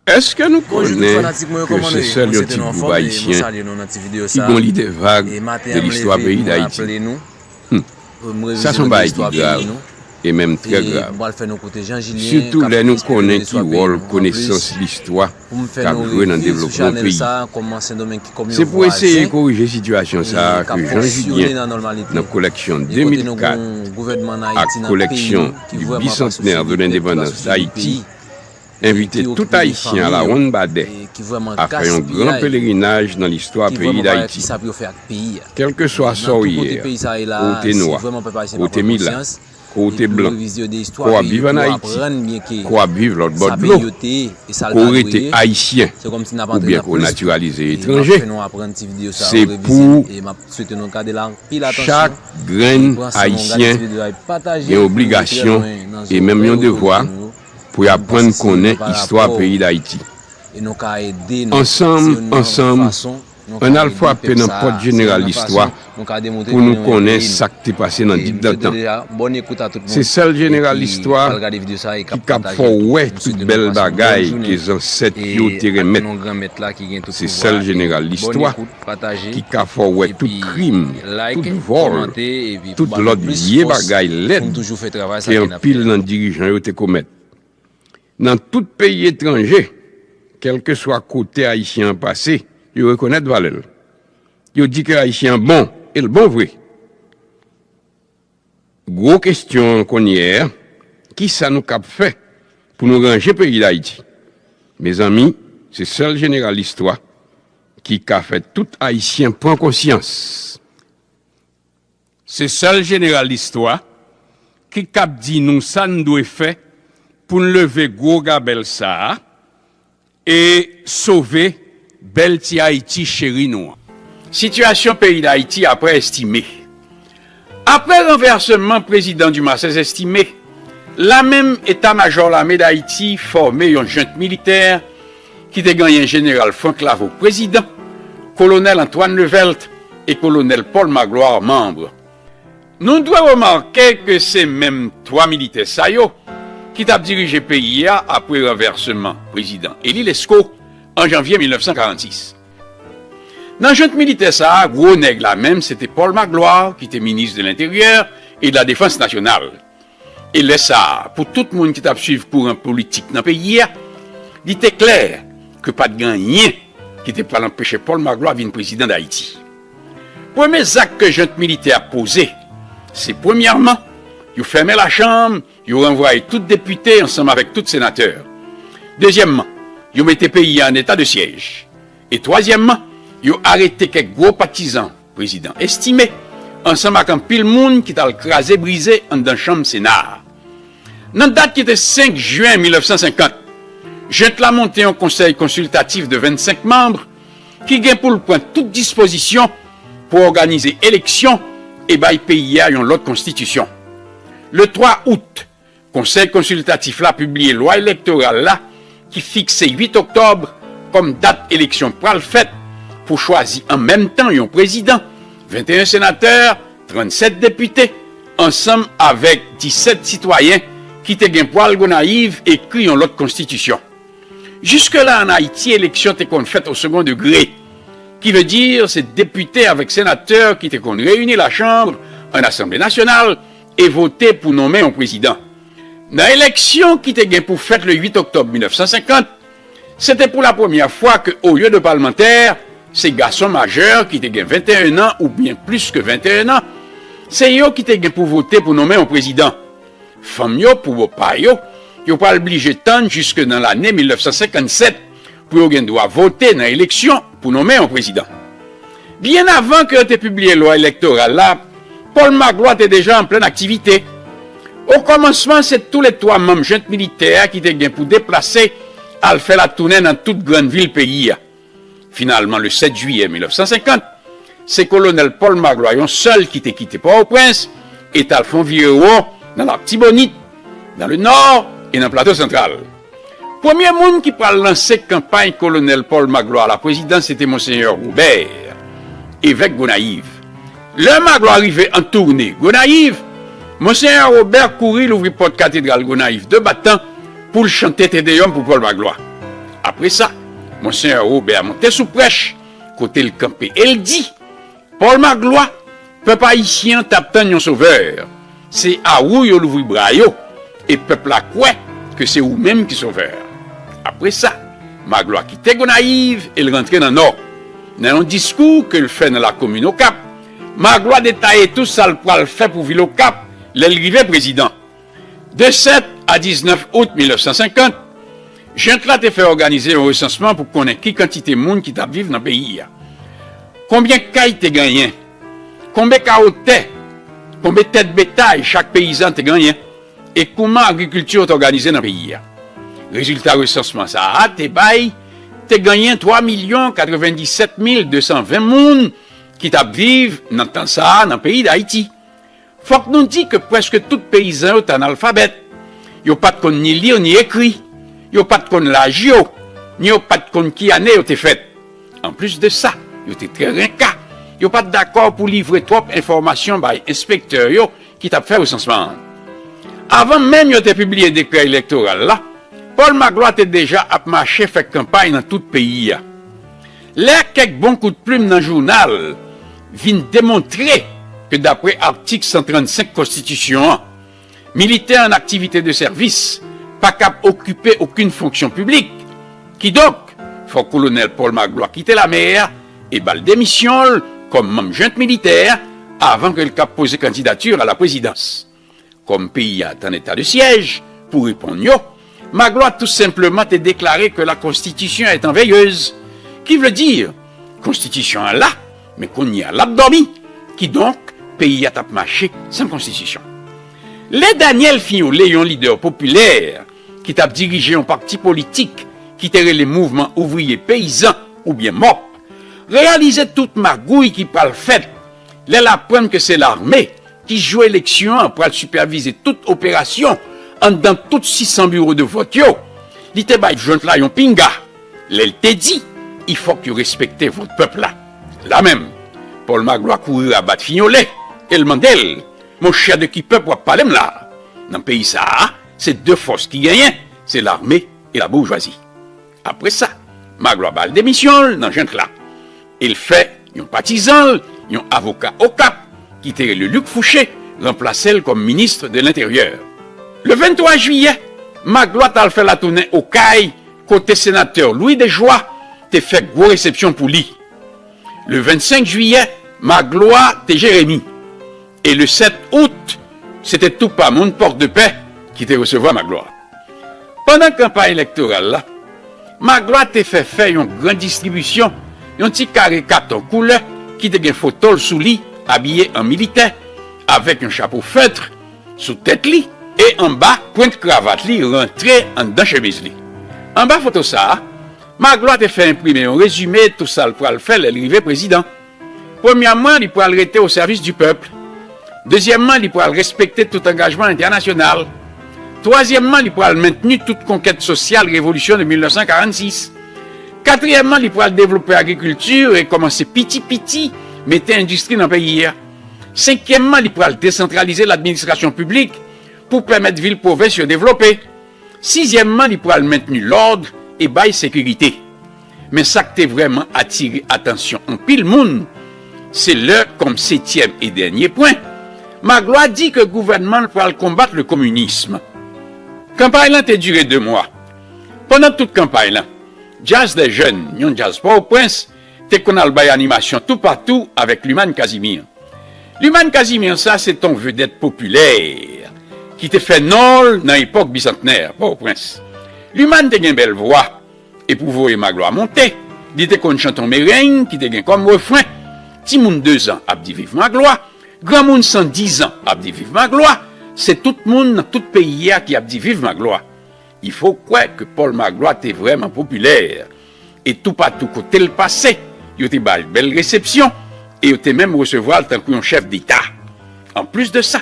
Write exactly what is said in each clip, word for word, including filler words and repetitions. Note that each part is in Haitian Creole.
Èske nou konnen ke se sèl yon ti gwoup ayisyen ki gon lide vag de listwa peyi Dayiti? Sa se yon bagay ki grav, e menm trè grav, sitou lè nou konnen ki wòl konesans listwa k ap jwe nan devlopman yon peyi. Se pou eseye korije sitiyasyon sa a ke Jean Julien, nan kolèksyon de mil kat ak kolèksyon du Bicentenaire de l'Indépendance d'Haïti, envite tout Ayisyen a la wonn badè a fè yon gran pelerinaj nan listwa peyi Dayiti. Kèlkeswa sa w ye, ke w te nwa, ke w te milat, ke w te blan, ke w ap viv ann Ayiti, ke w ap viv lòtbò dlo, ke w rete Ayisyen, oubyen ke w natiralize etranje, se pou chak grenn Ayisyen gen obligasyon e menm yon devwa pou y aprann konnen istwa peyi Dayiti. Ansanm, ansanm, ann al frape nan pòt jeneral listwa pou nou konnen sa k te pase nan digdantan. Se sèl jeneral listwa ki kab fè w wè tout bèl bagay ke zansèt yo te renmèt. Se sèl jeneral listwa ki ka fè w wè tout krim, tout vòl, tout lòt vye bagay lèd ke anpil nan dirijan yo te komèt. Nan tout peyi etranje, kèlkeswa kote Ayisyen an pase, yo rekonèt valè l. Yo di ke Ayisyen an bon, e l bon vre. Gwo kestyon an kounye a, kisa nou kab fè pou nou ranje peyi Dayiti? Mezanmi, se sèl jeneral listwa ki ka fè tout Ayisyen pran konsyans. Se sèl jeneral listwa ki kab di nou sa n dwe fè pou n leve gwo gabèl sa a e sove bèl ti Ayiti cheri nou an. Sitiyasyon peyi Dayiti apre Estimé. Apre ranvèseman prezidan Dumarsais Estimé, lamenm Eta Majò Lame Dayiti fòme yon jent militè ki te genyen jeneral Franck Lavaud prezidan, kolonèl Antoine Levelt e kolonèl Paul Magloire manm. Nou dwe remake ke se menm twa militè sa yo ki t ap dirije peyi a apre ranvèseman prezidan Élie Lescot an janvye mil nèf san karannsis. Nan jent militè sa a, gwo nèg la menm se te Paul Magloire ki te minis de l'Intérieur et de la Défense nationale. E lè sa a, pou tout moun ki t ap swiv kouran politik nan peyi a, li te klè ke pa t gen anyen ki te pral anpeche Paul Magloire vin prezidan Dayiti. Premye zak ke jent militè a poze, se premyèman, yo fèmen lachanm, yo ranvwaye tout depite ansanm avèk tout senatè. Dezyèmman, yo mete peyi a an eta de syèj. E twazyèmman, yo arete kèk gwo patizan prezidan Estimé, ansanm ak anpil moun ki t al kraze brize anndan chanm Sena a. Nan dat ki te senk jen mil nèf san senkant, jent la monte yon konsèy konsiltatif de vennsenk manm ki gen pou l pran tout dispozisyon pou òganize eleksyon e bay peyi a yon lòt konstitisyon. Le twa out, Konsèy konsiltatif la pibliye lwa elektoral la ki fikse uit oktòb kòm dat eleksyon pral fèt pou chwazi an menm tan yon prezidan, venteyen senatè, trannsèt depite, ansanm avèk disèt sitwayen ki te gen pou al Gonayiv ekri yon lòt konstitisyon. Jiske la ann Ayiti, eleksyon te konn fèt o segon degre, ki vle di se depite avèk senatè ki te konn reyini lachanm ann Asanble nasyonal e vote pou nonmen yon prezidan. Nan eleksyon ki te gen pou fèt le uit oktòb mil nèf san senkant, se te pou la premyè fwa ke olye de palmantè, se gason majè ki te gen venteyen an oubyen plis ke venteyen an, se yo ki te gen pou vote pou nonmen yon prezidan. Fanm yo, pou bò pa yo, yo pral blije tann jiske nan lane mil nèf san senkannsèt pou yo gen dwa vote nan eleksyon pou nonmen yon prezidan. Byen avan ke yo te pibliye lwa elektoral la, Paul Magloire te deja an plenn aktivite. O kòmansman, se toule twa manm jent militè a ki te gen pou deplase al fè latounen nan tout grann vil peyi a. Finalman, le sèt jiyè mil nèf san senkant, se kolonèl Paul Magloire yon sèl ki te kite Pòtoprens e t al fè yon virewon nan Latibonit, nan le Nò e nan Plato Santral. Premye moun ki pral lanse kanpay kolonèl Paul Magloire a la prezidans se te Monsenyè Robert, evèk Gonayiv. Lè Magloire rive an toune Gonayiv, Monsenyè Robert kouri louvri pòt katedral Gonayiv de batan pou l chante Te Deyòm pou Paul Magloire. Apre sa, Monseyè Wobè monte sou prèch, kote l kanpe e l di, Pòl Maglwa, pèp ayisyen an t ap tann yon sovè. Se a ou yo louvri bra yo, e pèp la kwè ke se ou menm ki sovè. Apre sa, Maglwa kite Gonayiv e l rantre nan Nò. Nan yon diskou ke l fè nan lakomin Okap, Maglwa detaye tou sa l pral fè pou vil Okap lè l rive prezidan. De sèt a diznèf out mil nèf san senkant, jent la te fè òganize yon resansman pou konnen ki kantite moun ki t ap viv nan peyi a. Konbyen kay te genyen? Konbyen kawo tè? Konbyen tèt betay chak peyizan te genyen? E kouman agrikilti te òganize nan peyi a? Rezilta resansman sa a te bay, te genyen twa milyon katrevenndisèt mil de san ven moun ki t ap viv nan tan sa a nan peyi Dayiti. Fòk nou di ke prèske tout peyizan yo t analfabèt. Yo pa t konn ni li ni ekri. Yo pa t konn laj yo, ni yo pa t konn ki ane yo te fèt. Anplis de sa, yo te trè renka. Yo pa t dakò pou livre twòp enfòmasyon bay enspektè yo ki t ap fè resansman an. Avan menm yo te pibliye dekrè elektoral la, Pòl Maglwa te deja ap mache fè kanpay nan tout peyi a. Lè kèk bon kout plim nan jounal vin demontre ke, dapre atik san trannsenk konstitisyon an, militè an aktivite de sèvis pa kab okipe okenn fonksyon piblik. Kidonk, fò kolonèl Pòl Maglwa kite lame a e ba l demisyon l kòm manm jent militè avan ke l kab poze kandidati a la prezidans. Kòm peyi a te an eta de syèj, pou reponn yo, Maglwa tou senpleman te deklare ke la Constitution est en veilleuse, ki vle di, konstitisyon an la, men kounye a l ap dòmi. Kidonk, peyi a t ap mache san konstitisyon. Lè Daniel Fignolé, yon lidè popilè ki t ap dirije yon pati politik ki te rele Mouvman Ouvriye Peyizan, oubyen mòp, reyalize tout magouy ki pral fèt lè l aprann ke se lame ki jou eleksyon an pral sipèvize tout operasyon anndan tout sis san biwo de vòt yo, li te bay jent la yon pinga lè l te di, i fòk yo respekte vòt pèp la. La menm, Pòl Maglwa kouri rabat Fignolé e l mande l, Monchè, de ki pèp w ap pale m la? Nan peyi sa a, se de fòs ki genyen, se lame e laboujwazi. Apre sa, Maglwa ba l demisyon l nan jent la. E l fè yon patizan l, yon avoka Okap, ki te rele Luc Fouché, ranplase l kòm minis de lenteryè. Le venntwa jiyè, Maglwa t al fè latounen Okay, kote senatè Louis Dejoie te fè gwo resepsyon pou li. Le vennsenk jiyè, Maglwa te Jeremi. E le sèt out, se te toupa moun Pòdpè ki te resevwa Maglwa. Pandan kanpay elektoral la, Maglwa te fè fè yon gran distribisyon, yon ti kare katon koulè ki te gen foto l sou li, abiye an militè, avèk yon chapo fèt sou tèt li, e anba pwent kravat li rantre anndan chemiz li. Anba foto sa a, Maglwa te fè enprime yon rezime tou sa l pral fè lè l rive prezidan. Premyèman, li pral rete o sèvis di pèp. Dezyèmman, li pral respekte tout angajman entènasyonal. Twazyèmman, li pral mentni tout konkèt sosyal revolisyon de mil nèf san karannsis. Katriyèmman, li pral devlope agrikilti e kòmanse piti piti mete endistri nan peyi a. Senkyèmman, li pral desantralize ladministrasyon piblik pou pèmèt vil pwovens yo devlope. Sizyèmman, li pral mentni lòd e bay sekirite. Men sa k te vrèman atire atansyon anpil moun, se lè, kòm setyèm e dènye pwen, Maglwa di ke gouvènman l pral konbat le communisme. Kanpay lan te dire de mwa. Pandan tout kanpay lan, Jazz des Jeunes, yon djaz Pòtoprens, te konn al bay animasyon toupatou avèk Luman Casimir. Luman Casimir sa, se t on vedèt popilè ki te fè non l nan epòk Bisantnè, Pòtoprens. Luman te gen bèl vwa, e pou voye Maglwa monte, li te konn chante on mereng ki te gen kòm refren, timoun dezan ap di viv Maglwa, granmoun san dizan ap di viv Maglwa, se tout moun nan tout peyi a ki ap di viv Maglwa. Il faut kwè ke Pòl Maglwa te vrèman popilè, e toupatou kote l pase, yo te ba l bèl resepsyon, e yo te menm resevwa l tankou yon chèf deta. Anplis de sa,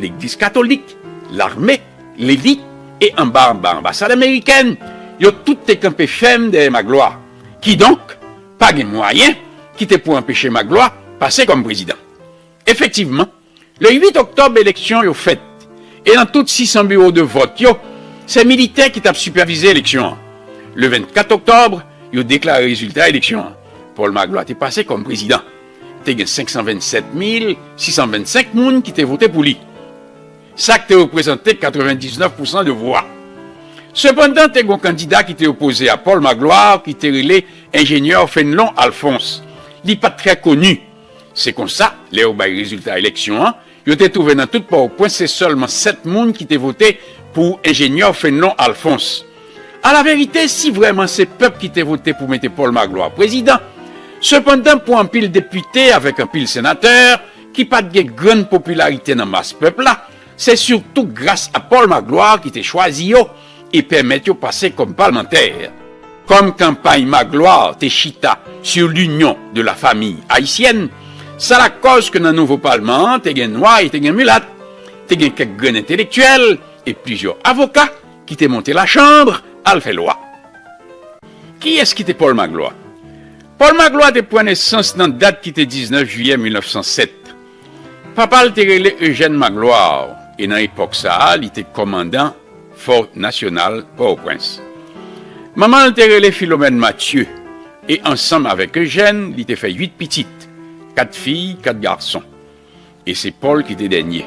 legliz katolik, lame, lelit, e anba anba anbasad amerikèn, yo tout te kanpe fèm dèyè Maglwa. Kidonk, pa gen mwayen ki te pou anpeche Maglwa pase kòm prezidan. Efektivman, le uit oktòb, eleksyon yo fèt. E nan tout sis san biwo de vòt yo, se militè ki t ap sipèvize eleksyon an. Le vennkat oktòb, yo deklare rezilta eleksyon an. Paul Magloire te pase kòm prezidan. Te gen senk san vennsèt mil sis san vennsenk moun ki te vote pou li. Sa k te reprezante katrevendiznèf pousan de vwa. Sepandan, te gen yon kandida ki te opoze a Paul Magloire ki te rele enjenyè Fenelon Alphonse. Li pa t trè koni. Se konsa, lè yo bay rezilta eleksyon an, yo te twouve nan tout Pòtoprens se sèlman sèt moun ki te vote pou enjenyè Fenelon Alphonse. Alaverite, si vrèman se pèp ki te vote pou mete Paul Magloire prezidan, sepandan pou anpil depite avèk anpil senatè ki pa t gen grann popilarite nan mas pèp la, se sitou gras a Paul Magloire ki te chwazi yo e pèmèt yo pase kòm palmantè. Kòm kanpay Magloire te chita sur l'union de la famille haïtienne, sa lakòz ke nan nouvo palman an te gen nwa e te gen milat, te gen kèk grenn entelektyèl e plizyè avoka ki te monte lachanm al fè lwa. Kiyès ki te Paul Magloire? Paul Magloire te pran nesans nan dat ki te diznèf jiyè mil nèf san sèt. Papa l te rele Eugène Magloire, e nan epòk sa a, li te kòmandan Fò Nasyonal Pòtoprens. Manman l te rele Philomène Mathieu, e ansanm avèk Eugène, li te fè uit pitit, kat fi, kat gason. E se Paul ki te dènye.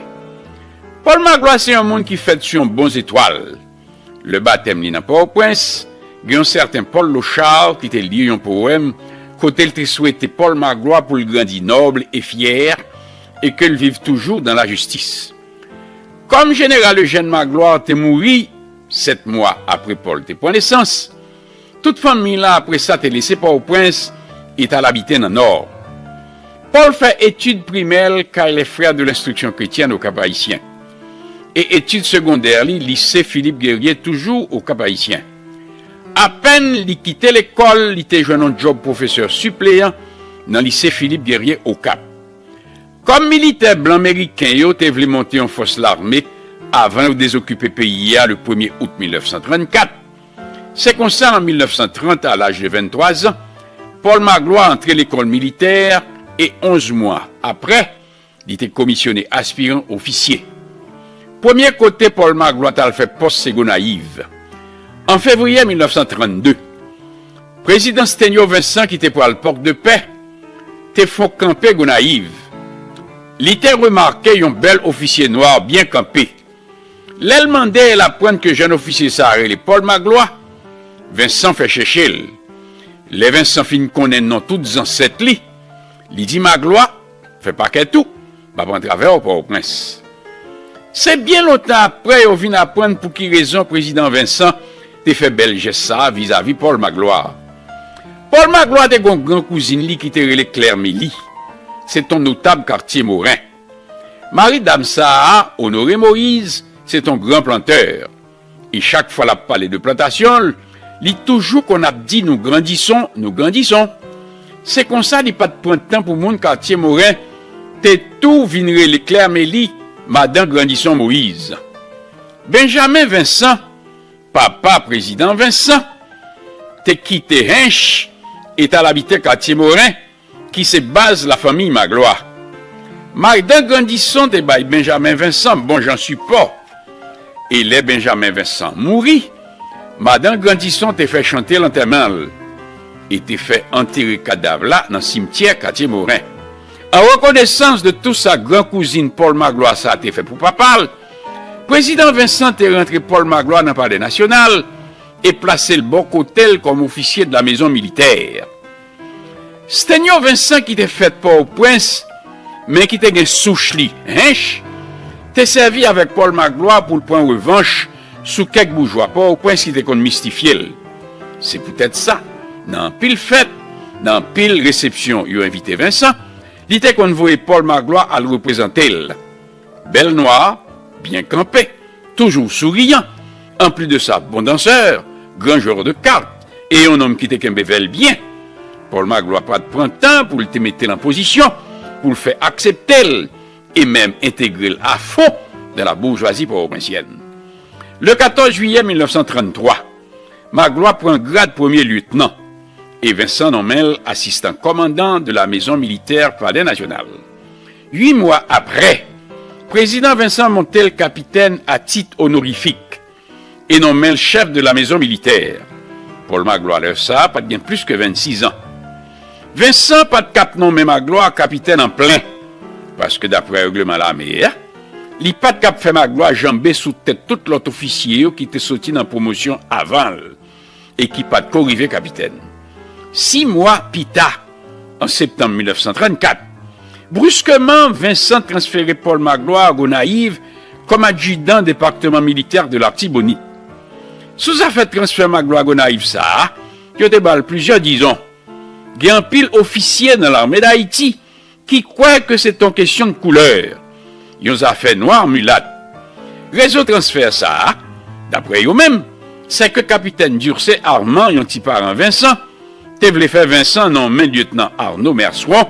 Paul Magloire se yon moun ki fèt sou yon bon zetwal. Lè batèm li nan Pòtoprens, gen yon sèten Paul Lochard ki te li yon powèm kote l te swete Paul Magloire pou l grandi nòb e fyè e ke l viv toujou dan lajistis. Kòm jeneral Eugène Magloire te mouri sèt mwa apre Paul te pran nesans, tout fanmi l apre sa te lese Pòtoprens e t al abite nan Nò. Paul fè etid primè l kay les Frères de l'Instruction Chrétienne au Cap-Haïtien e etid segondè li lise Philippe Guerrier toujou o Kap Ayisyen. Apèn li kite lekòl, li te jwenn yon djòb pwofesè sipleyan nan lise Philippe Guerrier Okap. Kòm militè blan meriken yo te vle monte yon fòs lame avan yo dezokipe peyi a le premye out mil nèf san trannkat, se konsa an mil nèf san trant, a laj de venntwa zan, Paul Magloire antre lekòl militè e onz mwa apre, li te komisyone aspiran ofisye. Premye kote Paul Magloire t al fè pòs se Gonayiv. An fevriye mil nèf san trannde, prezidan Stenyo Vincent ki te pral Pòk de Pè te fon kanpe Gonayiv. Li te remake yon bèl ofisye nwa byen kanpe. Lè l mande e l aprann ke jèn ofisye sa a rele Paul Magloire, Vincent fè chèche l. Lè Vincent fin konnen non tout zansèt li, li di Magloire, fè pakèt ou, m ap antre avè w Pòtoprens. Se byen lontan apre yo vin aprann pou ki rezon prezidan Vincent te fè bèl jès sa a vizavi Paul Magloire. Paul Magloire te gen yon gran kouzin li ki te rele Klè Meli. Se t on notab katye Moren. Mari dam sa a, Onore Moyiz, se t on gran plantè. E chak fwa l ap pale de plantasyon l, li toujou konn ap di nou grandison, nou grandison. Se konsa li pa t pran tan pou moun katye Moren te tou vin rele Klè Meli madan Grandison Moyiz. Benjamen Vincent, papa prezidan Vincent, te kite Hench e t al abite katye Moren, ki se baz lafanmi Magloire. Madan Grandison te bay Benjamen Vincent bon jan sipò. E lè Benjamen Vincent mouri, madan Grandison te fè chante lantèman l e te fè antere kadav la nan simtyè katye Moren. An rekonesans de tou sa gran kouzin Paul Magloire sa a te fè pou papa l, prezidan Vincent te rantre Paul Magloire nan Palè Nasyonal e plase l bò kote l kòm ofisye de la mezon militè. Stenyo Vincent ki te fèt Pòtoprens, men ki te gen souch li Hench, te sèvi avèk Paul Magloire pou l pran revanch sou kèk boujwa Pòtoprens ki te konn mistifye l. Se poutèt sa, nan anpil fèt, nan anpil resepsyon yo envite Vincent, li te konn voye Paul Magloire al reprezante l. Bèl nwa, byen kanpe, toujou souriyan. Anplis de sa, bon dansè, gran jwè de kat, e yon nonm ki te kenbe vè l byen. Paul Magloire pa t pran tan pou l te mete l an pozisyon, pou l fè aksepte l, e menm entegre l a fon dan la boujwazi pòtoprensyen. Le katòz jiyè mil nèf san tranntwa, Magloire pran grad premye lyetnan e Vincent nonmen l asistan kòmandan de la Maison Militaire Palais National. Uit mwa apre, prezidan Vincent monte l kapitèn a tit onorifik e nonmen l chèf de la Maison Militaire. Pòl Maglwa lè sa a pa t gen plis ke vennsis an. Vensan pa t k ap nonmen Maglwa kapitèn an plen, paske daprè règleman lame a, li pa t k ap fè Maglwa janbe sou tèt tout lòt ofisye yo ki te soti nan pwomosyon avan l e ki pa t ko rive kapitèn. Sis mwa pita, an septanm mil nèf san trannkat, briskeman, Vensan transfere Pòl Maglwa a Gonayiv kòm adjidan Département Militaire de l'Artibonite. Sou zafè transfè Maglwa Gonayiv sa a, yo te ba l plizyè dizon. Gen anpil ofisye nan Lame d Ayiti ki kwè ke se t on kesyon de koulè, yon zafè nwa milat. Rezon transfè sa a, daprè yo menm, se ke kapitèn Durcé Armand, yon ti paran Vensan, te vle fè Vensan nonmen lyetnan Arnaud Merceron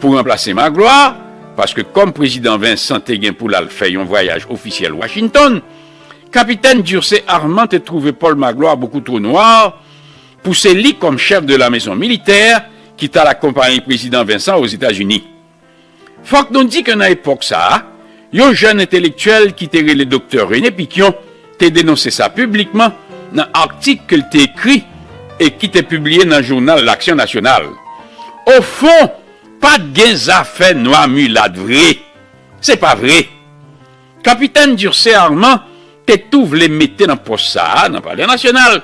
pou ranplase Maglwa, paske kòm prezidan Vensan te gen pou l al fè yon vwayaj ofisyèl Washington, kapitèn Durcé Armand te twouve Pòl Maglwa bokou two nwa pou se li kòm chèf de la mezon militè ki t al akonpaye prezidan Vensan Ozetazini. Fòk nou di ke nan epòk sa a, yon jèn entelektyèl ki te rele doktè René Picquion te denonse sa piblikman nan atik ke l te ekri e ki te pibliye nan jounal L'Action Nationale. Ofon, pa t gen zafè nwa milat vre. Se pa vre. Kapitèn Durcé Armand te tou vle mete nan pòs sa a, nan Palè Nasyonal,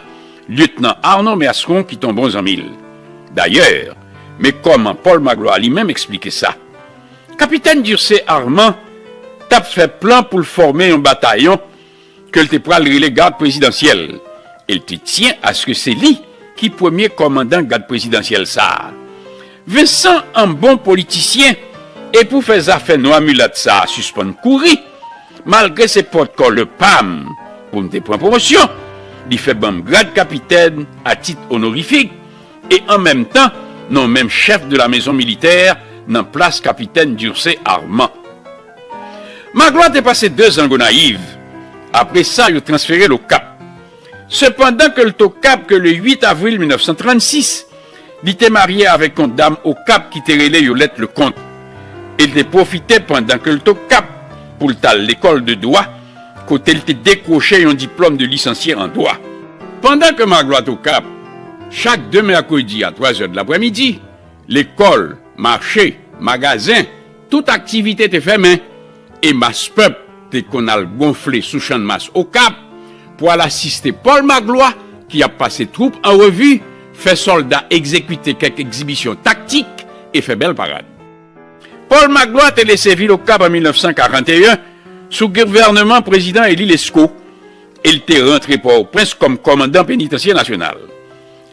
lyetnan Arnaud Merceron ki t on bon zanmi l. Dayè, men kòman Pòl Maglwa li menm eksplike sa. Kapitèn Durcé Armand t ap fè plan pou l fòme yon batayon ke l te pral rele Gad Prezidansyèl, e l te tyen aske se li ki premye kòmandan Gad Prezidansyèl sa a. Vensan, an bon politisyen, e pou fè zafè nwa milat sa a sispann kouri, malgre se pòtkòlè pa m pou m te pran pwomosyon, li fè ban m grad kapitèn a tit onorifik, e an menm tan nonmen m chèf de la mezon militè nan plas kapitèn Durcé Armand. Maglwa te pase dezan Gonayiv. Apre sa, yo transfere l Okap. Sepandan ke l t Okap ke le uit avril mil nèf san trannsis, li te marye avèk yon dam Okap ki te rele Yolette Leconte. E l te pwofite pandan ke l t Okap pou l t al lekòl de dwa, kote l te dekwoche yon diplòm de lisansye an dwa. Pandan ke Maglwa t Okap, chak de mèkredi a twazè de laprèmidi, lekòl, mache, magazen, tout aktivite te fèmen, e mas pèp te konn al gonfle sou channmas Okap pou al asiste Pòl Maglwa ki ap pase twoup an revi, fè sòlda egzekite kèk egzibisyon taktik e fè bèl parad. Pòl Maglwa te lese vil Okap an mil nèf san karanteyen sou gouvènman prezidan Élie Lescot, e l te rantre Pòtoprens kòm kòmandan penitansye nasyonal.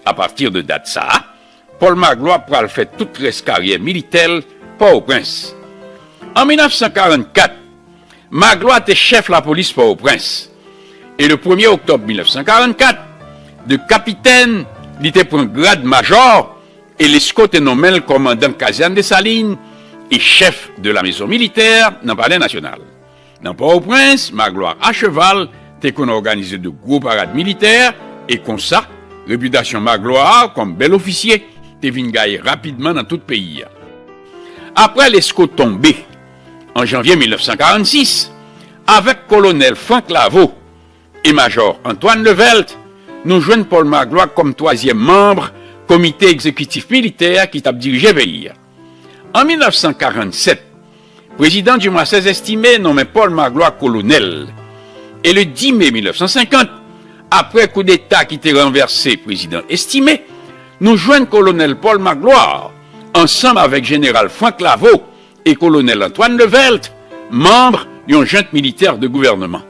Apati de dat sa a, Pòl Maglwa pral fè tout rès karyè militè l Pòtoprens. An mil nèf san karannkat, Maglwa te chèf lapolis Pòtoprens. E le premye oktòb mil nèf san karannkat, de kapitèn, li te pran grad majò, e Lescot te nonmen l kòmandan kazèn Desalin e chèf de la mezon militè nan Palè Nasyonal. Nan Pòtoprens, Maglwa a cheval te konn òganize de gwo parad militè, e konsa, repitasyon Maglwa a kòm bèl ofisye te vin gaye rapidman nan tout peyi a. Apre Lescot tonbe, an janvye mil nèf san karannsis, avèk kolonèl Franck Lavaud e majò Antoine Levelt, nou jwenn Pòl Maglwa kòm twazyèm manm komite egzekitif militè ki t ap dirije peyi a. An mil nèf san karannsèt, prezidan Dumarsais Estimé nonmen Pòl Maglwa kolonèl. E le dis me mil nèf san senkant, apre koudeta ki te ranvèse prezidan Estimé, nou jwenn kolonèl Pòl Maglwa, ansanm avèk jeneral Franck Lavaud e kolonèl Antoine Levelt, manm yon jent militè de gouvènman.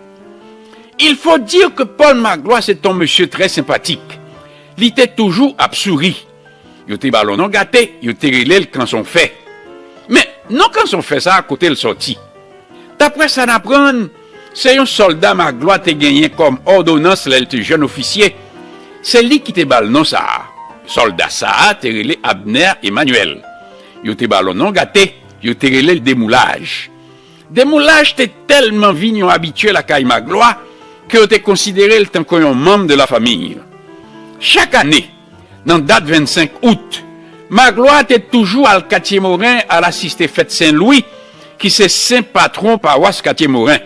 Il faut dire que Paul Magloire c'est un monsieur très sympathique. Li te toujou ap souri. Yo te ba l yon non gate, yo te rele l Kanson Fè. Men, non Kanson Fè sa a, kote l sòti? Daprè sa n aprann, se yon sòlda Maglwa te genyen kòm òdonans lè l te jèn ofisye. Se li ki te ba l non sa a. Sòlda sa a te rele Abner Emmanuel. Yo te ba l yon non gate, yo te rele l Demoulaj. Demoulaj te tèlman vin yon abitye lakay Maglwa ke yo te konsidere l tankou yon manm de la famille. Chak ane, nan dat vennsenk out, Maglwa te toujou al Katye Moren al asiste fèt Sen Lwi, ki se sen patwon pawas Katye Moren.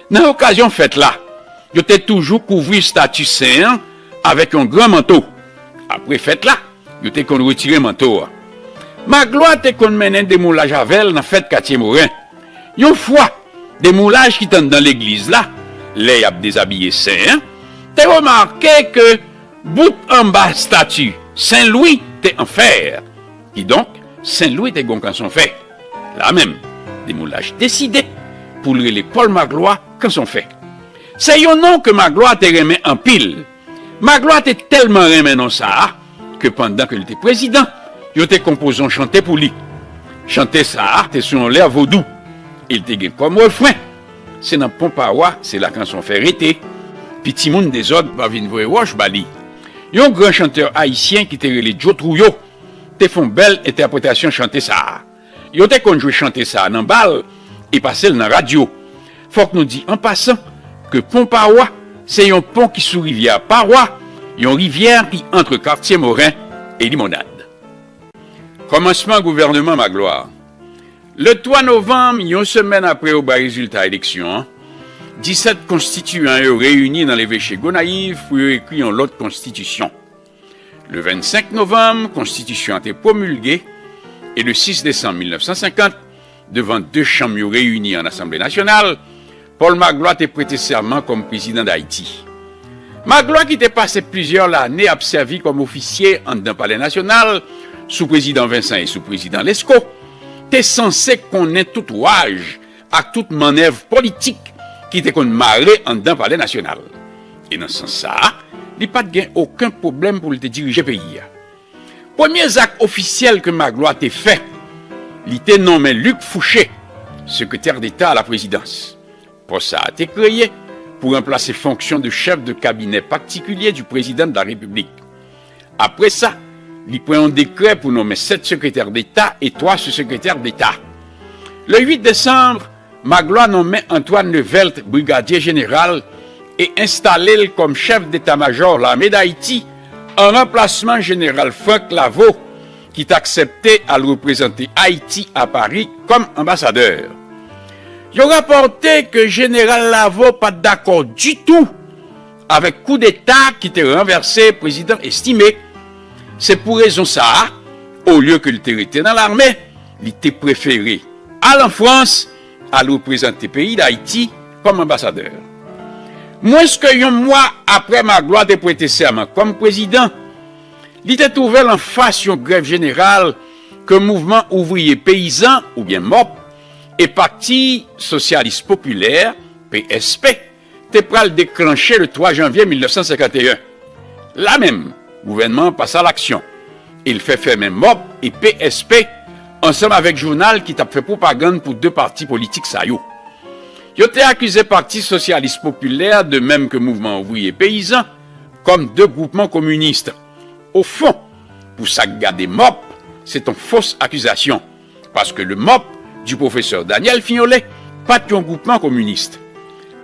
Nan okazyon fèt la, yo te toujou kouvri estati sen an avèk yon gran manto. Apre fèt la, yo te konn retire manto a. Maglwa te konn mennen demoulaj avè l nan fèt Katye Moren. Yon fwa, demoulaj ki t anndan legliz la, lè y ap dezabiye sen an, te remake ke bout anba estati Sen Lwi te an fè. Kidonk, Sen Lwi te gen yon kanson fè. La menm, demoulaj deside pou l rele Pòl Maglwa Kanson Fè. Se yon non ke Maglwa te renmen anpil. Maglwa te tèlman renmen non sa a ke pandan ke l te prezidan, yo te konpoze yon chante pou li. Chante sa a te sou yon lè vodou. E l te gen kòm refren: "Se nan Pon Pawa, se la kanson fè rete. Piti moun dezòd pa vin voye wòch ba li." Yon gran chantè ayisyen ki te rele Djo Trouyo te fè yon bèl entèpretasyon chante sa a. Yo te konn jwe chante sa a nan bal e pase l nan radyo. Fòk nou di an pasan ke Pon Pawa se yon pon ki sou rivyè Pawa, yon rivyè ki ant Katye Moren e Limonad. Kòmansman gouvènman Maglwa. Le twa novanm, yon semèn apre yo bay rezilta eleksyon an, disèt konstitiyan yo reyini nan leveche Gonayiv pou yo ekri yon lòt konstitisyon. Le vennsenk novanm, konstitisyon an te pwomilge, e le sis desanm mil nèf san senkant, devan de chanm yo reyini an Asanble Nasyonal, Pòl Maglwa te prete sèman kòm prezidan Dayiti. Maglwa, ki te pase plizyè lane ap sèvi kòm ofisye anndan Palè Nasyonal, sou prezidan Vincent e sou prezidan Lescot, te sanse konnen tout waj ak tout mannèv politik ki te konn mare anndan Palè Nasyonal. E nan sans sa a, li pa t gen okenn pwoblèm pou l te dirije peyi a. Premye zak ofisyèl ke Maglwa te fè, li te nonmen Luc Fouché sekretè deta a la prezidans. Pòs sa a te kreye pou ranplase fonksyon de chèf de kabinè patikilye du président de la République. Apre sa, li pran yon dekrè pou nonmen sèt sekretè deta e twa sou-sekretè deta. Le uit desanm, Maglwa nonmen Antoine Levelt brigadye jeneral e enstale l kòm chèf deta majò lame Dayiti, an ranplasman jeneral Frank Lavaud, ki t aksepte al reprezante Ayiti a Pari kòm anbasadè. Yo rapòte ke jeneral Lavaud pa t dakò ditou avèk koudeta ki te ranvèse prezidan Estimé. Se pou rezon sa a, olye ke l te rete nan lame, li te prefere al an Frans, al reprezante peyi Dayiti kòm anbasadè. Mwens ke yon mwa apre Maglwa te prete sèman kòm prezidan, li te twouve l anfas yon grèv jeneral ke Mouvman Ouvriye Peyizan, oubyen mòp, e Pati Sosyalis Popilè, P S P, te pral deklanche le twa janvye mil nèf san senkanteyen. La menm, gouvènman an pase a laksyon e l fè fèmen mòp e P S P ansanm avèk jounal ki t ap fè pwopagann pou de pati politik sa yo. Yo te akize Pati Sosyalis Popilè, de menm ke Mouvman Ouvriye Peyizan, kòm de gwoupman kominis. Ofon, pou sa k gade mòp, se t on fos akizasyon, paske le mòp du professeur Daniel Fignolé pa t yon gwoupman kominis.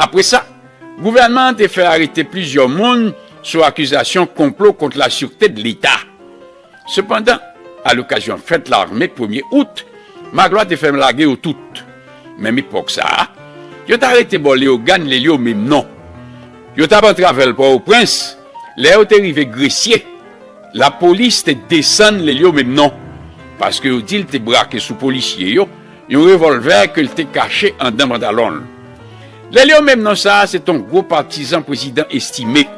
Apre sa, gouvènman an te fè arete plizyè moun sou akizasyon konplo kont la sûreté de Leta. Sepandan, a lokazyon fèt lame premye out, Maglwa te fè lage yo tout. Menm epòk sa a, yo t arete bò Leyogàn Lelyo Memnon. Yo t ap antre avè l Pòtoprens, lè yo te rive Gresye, lapolis te desann Lelyo Memnon, paske yo di l te brake sou polisye yo yon revòlvè ke l te kache anndan pantalon l. Lelyo Memnon sa a se t on gwo patizan prezidan Estimé,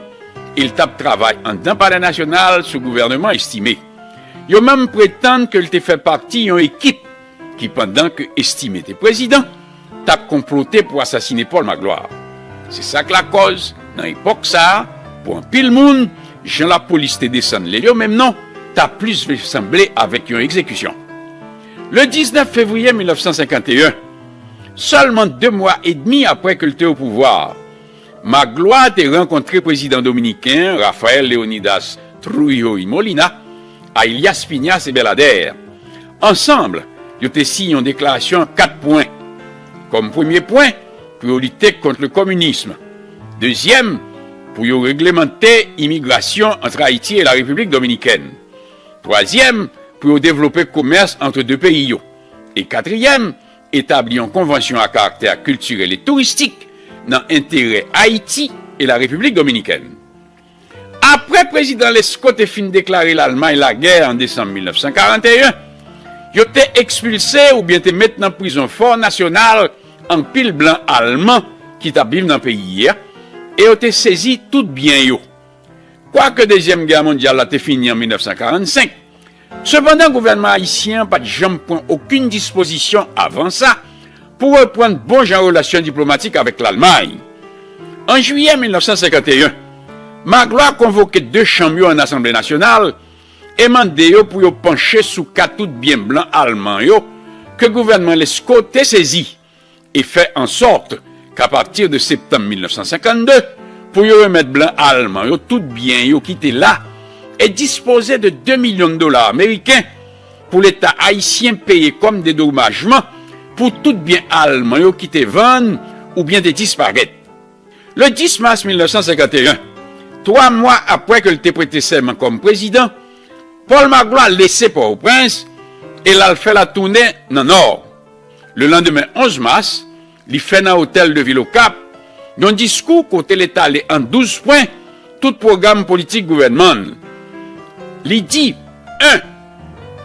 e l t ap travay anndan Palè Nasyonal sou gouvènman Estimé. Yo menm pretann ke l te fè pati yon ekip ki, pandan ke Estimé te prezidan, t ap konplote pou asasine Pòl Maglwa. Se sa k lakòz, nan epòk sa a, pou anpil moun, jan lapolis te desann Lelyo Memnon, ta plis vle sanble avèk yon egzekisyon. Le diznèf fevriye mil nèf san senkanteyen, sèlman de mwa edmi apre ke l te o pouvwa, Maglwa te rankontre prezidan dominiken an, Rafael Leonidas Trujillo y Molina, a Elias Piña y Abinader. Ansanm, yo te siyen yon deklarasyon an kat pwen. Kòm premye pwen, pou yo lite kont le kominis. Dezyèm, pou yo reglemante imigrasyon ant Ayiti e la Repiblik Dominikèn. Twazyèm, pou yo devlope komès ant de peyi yo. E katriyèm, etabli yon konvansyon a karaktè kiltirèl e touristik nan enterè Ayiti e la Repiblik Dominikèn. Apre prezidan Lesko te fin deklare Lalmay lagè an desanm mil nèf san karannteyen, yo te ekspilse oubyen te met nan prizon Fò Nasyonal anpil blan alman ki t ap viv nan peyi a, e yo te sezi tout byen yo. Kwake Dezyèm Gè Mondyal la te fini an mil nèf san karannsenk, sepandan, gouvènman ayisyen an pa t janm pran okenn dispozisyon avan sa pou reprann bon jan relasyon diplomatik avèk Lalmay. An jiyè mil nèf san senkanteyen, Magloire konvoke de chanm yo an Asanble Nasyonal e mande yo pou yo panche sou ka tout byen blan alman yo ke gouvènman Lesko te sezi e fè ansòt k'apati de septanm mil nèf san senkannde, pou yo remèt blan alman yo tout byen yo ki te la e dispoze de de milyon dola ameriken pou Leta ayisyen peye kòm dedomajman pou tout byen alman yo ki te vann oubyen te disparèt. Le dis mas mil nèf san senkannteyen, twa mwa apre ke l te prete sèman kòm prezidan, Pòl Magloire lese Pòtoprens e l al fè latounen nan Nò. Le landemen onz mas, li fè nan Otèl de Vil Okap yon diskou kote l etale an douz pwen tout pwogram politik gouvènman l. Li di, en,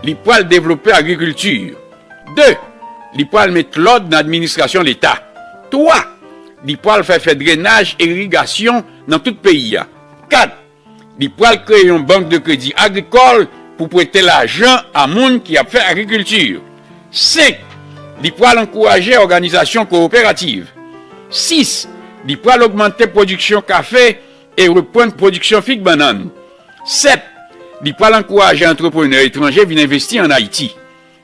li pral devlope agrikilti. De, li pral met lòd nan administrasyon Leta. Twa, li pral fè fè drenaj e irigasyon nan tout peyi a. Kat, li pral kreye yon bank de kredi agrikòl pou prete lajan a moun ki ap fè agrikilti. Senk, li pral ankouraje òganizasyon kowoperativ. Sis, li pral ogmante pwodiksyon kafe e reprann pwodiksyon fig bannann. Sèt, li pral ankouraje antreprenè etranje vin envesti ann Ayiti.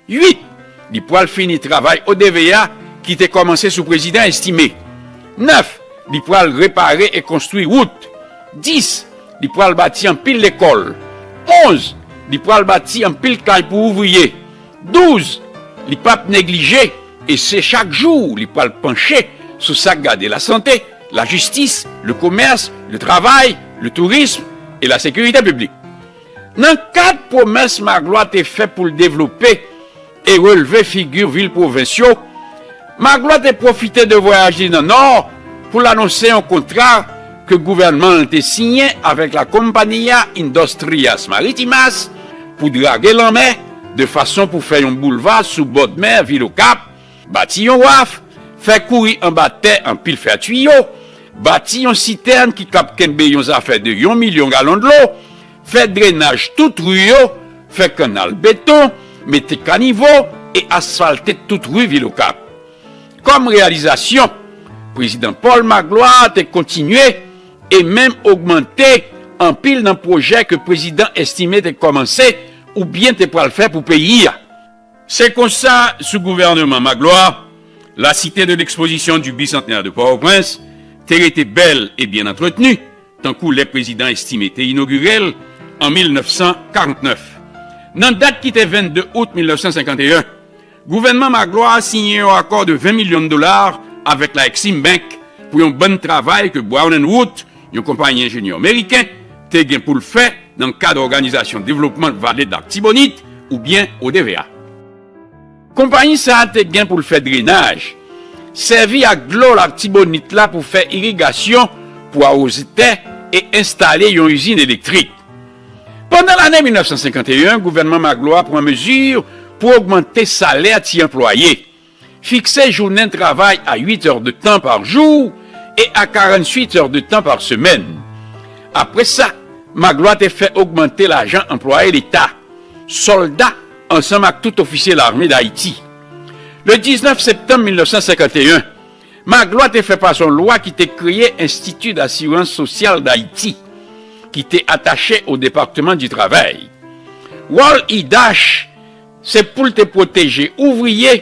Uit, li pral fini travay O D V A ki te kòmanse sou prezidan Estimé. Nèf, li pral repare e konstwi wout. Dis, li pral bati anpil lekòl. Onz, li pral bati anpil kay pou ouvriye. Douz, li p ap neglije e se chak jou li pral panche sou sa k gade lasante, lajistis, le komès, le travay, le tourism e la sekirite piblik. Nan kad pwomès Magloire te fè pou l devlope e relve figi vil pwovens yo, Magloire te pwofite de vwayaj li nan Nò pou l anonse yon kontra ke gouvènman l te siyen avèk la Compañía Industrias Marítimas pou drage lanmè de fason pou fè yon boulva sou bòdmè vil Okap, bati yon waf, fè kouri anba tè anpil fè tiyo, bati yon sitèn ki kab kenbe yon zafè de yon milyon galon dlo, fè drenaj tout ri yo, fè kannal beton, mete kanivo e asfalte tout ri vil Okap. Kòm reyalizasyon, prezidan Pòl Magloire te kontinye e menm ogmante anpil nan pwojè ke prezidan Estimé te kòmanse oubyen te pral fè pou peyi a. Se konsa, sou gouvènman Magloire, la Cité de l'Exposition du Bicentenaire de Port-au-Prince te rete bèl e byen antretni, tankou lè prezidan Estimé te inogire l an mil nèf san karant nèf. Nan dat ki te vennde out mil nèf san senkanteyen, gouvènman Magloire siyen yon akò de ven milyon dola avèk la Exim Bank pou yon bann travay ke Brown and Root, yon konpayi enjenyè meriken, te gen pou l fè nan kad òganizasyon devlopman vale Latibonit, oubyen O D V A. Konpayi sa a te gen pou l fè drenaj, sèvi ak dlo Latibonit la pou fè irigasyon, pou awoze tè e enstale yon izin elektrik. Pandan lane mil nèf san senkanteyen, gouvènman Magloire pran mezi pou ogmante salè ti anplwaye, fikse jounen travay a uit è de tan pa jou e a karannwit è de tan pa semèn. Apre sa, Magloire te fè ogmante lajan anplwaye Leta, sòlda ansanm ak tout ofisye lame Dayiti. Le diznèf septanm mil nèf san senkanteyen, Magloire te fè pase yon lwa ki te kreye Enstiti Dasirans Sosyal Dayiti, ki te atache o Depatman di Travay. Wòl I D A C H se pou l te pwoteje ouvriye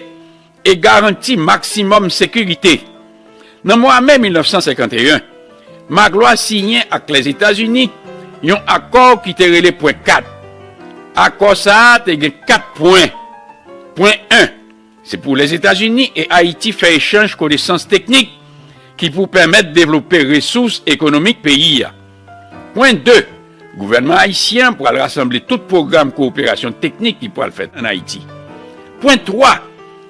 e garanti maksimòm sekirite. Nan mwa me mil nèf san senkanteyen, Magloire siyen ak Lèzetazini yon akò ki te rele Pwen kat. Akò sa a te gen kat pwen. Pwen en, se pou Lèzetazini e Ayiti fè echanj konesans teknik ki pou pèmèt devlope resous ekonomik peyi a. Pwen de, gouvènman ayisyen an pral rasanble tout pwogram kowoperasyon teknik ki pral fèt ann Ayiti. Pwen twa,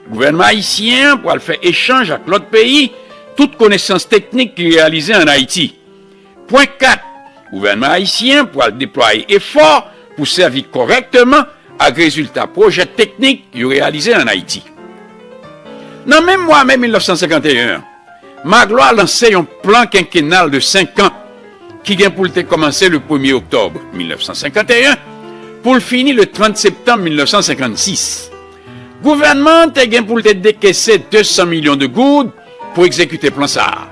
gouvènman ayisyen an pral fè echanj ak lòt peyi tout konesans teknik ki reyalize ann Ayiti. Pwen kat, Gouvènman ayisyen pral deplwaye efò pou sèvi kòrèkteman ak rezilta pwojè teknik yo reyalize ann Ayiti. Nan menm mwa me mil nèf san senkanteyen an, Magloire lanse yon plan kenkenal de senk an ki gen pou l te kòmanse le premye oktòb mil nèf san senkanteyen pou l fini le trant septanm mil nèf san senkannsis. Gouvènman an te gen pou l te dekese de san milyon de goud pou egzekite plan sa a.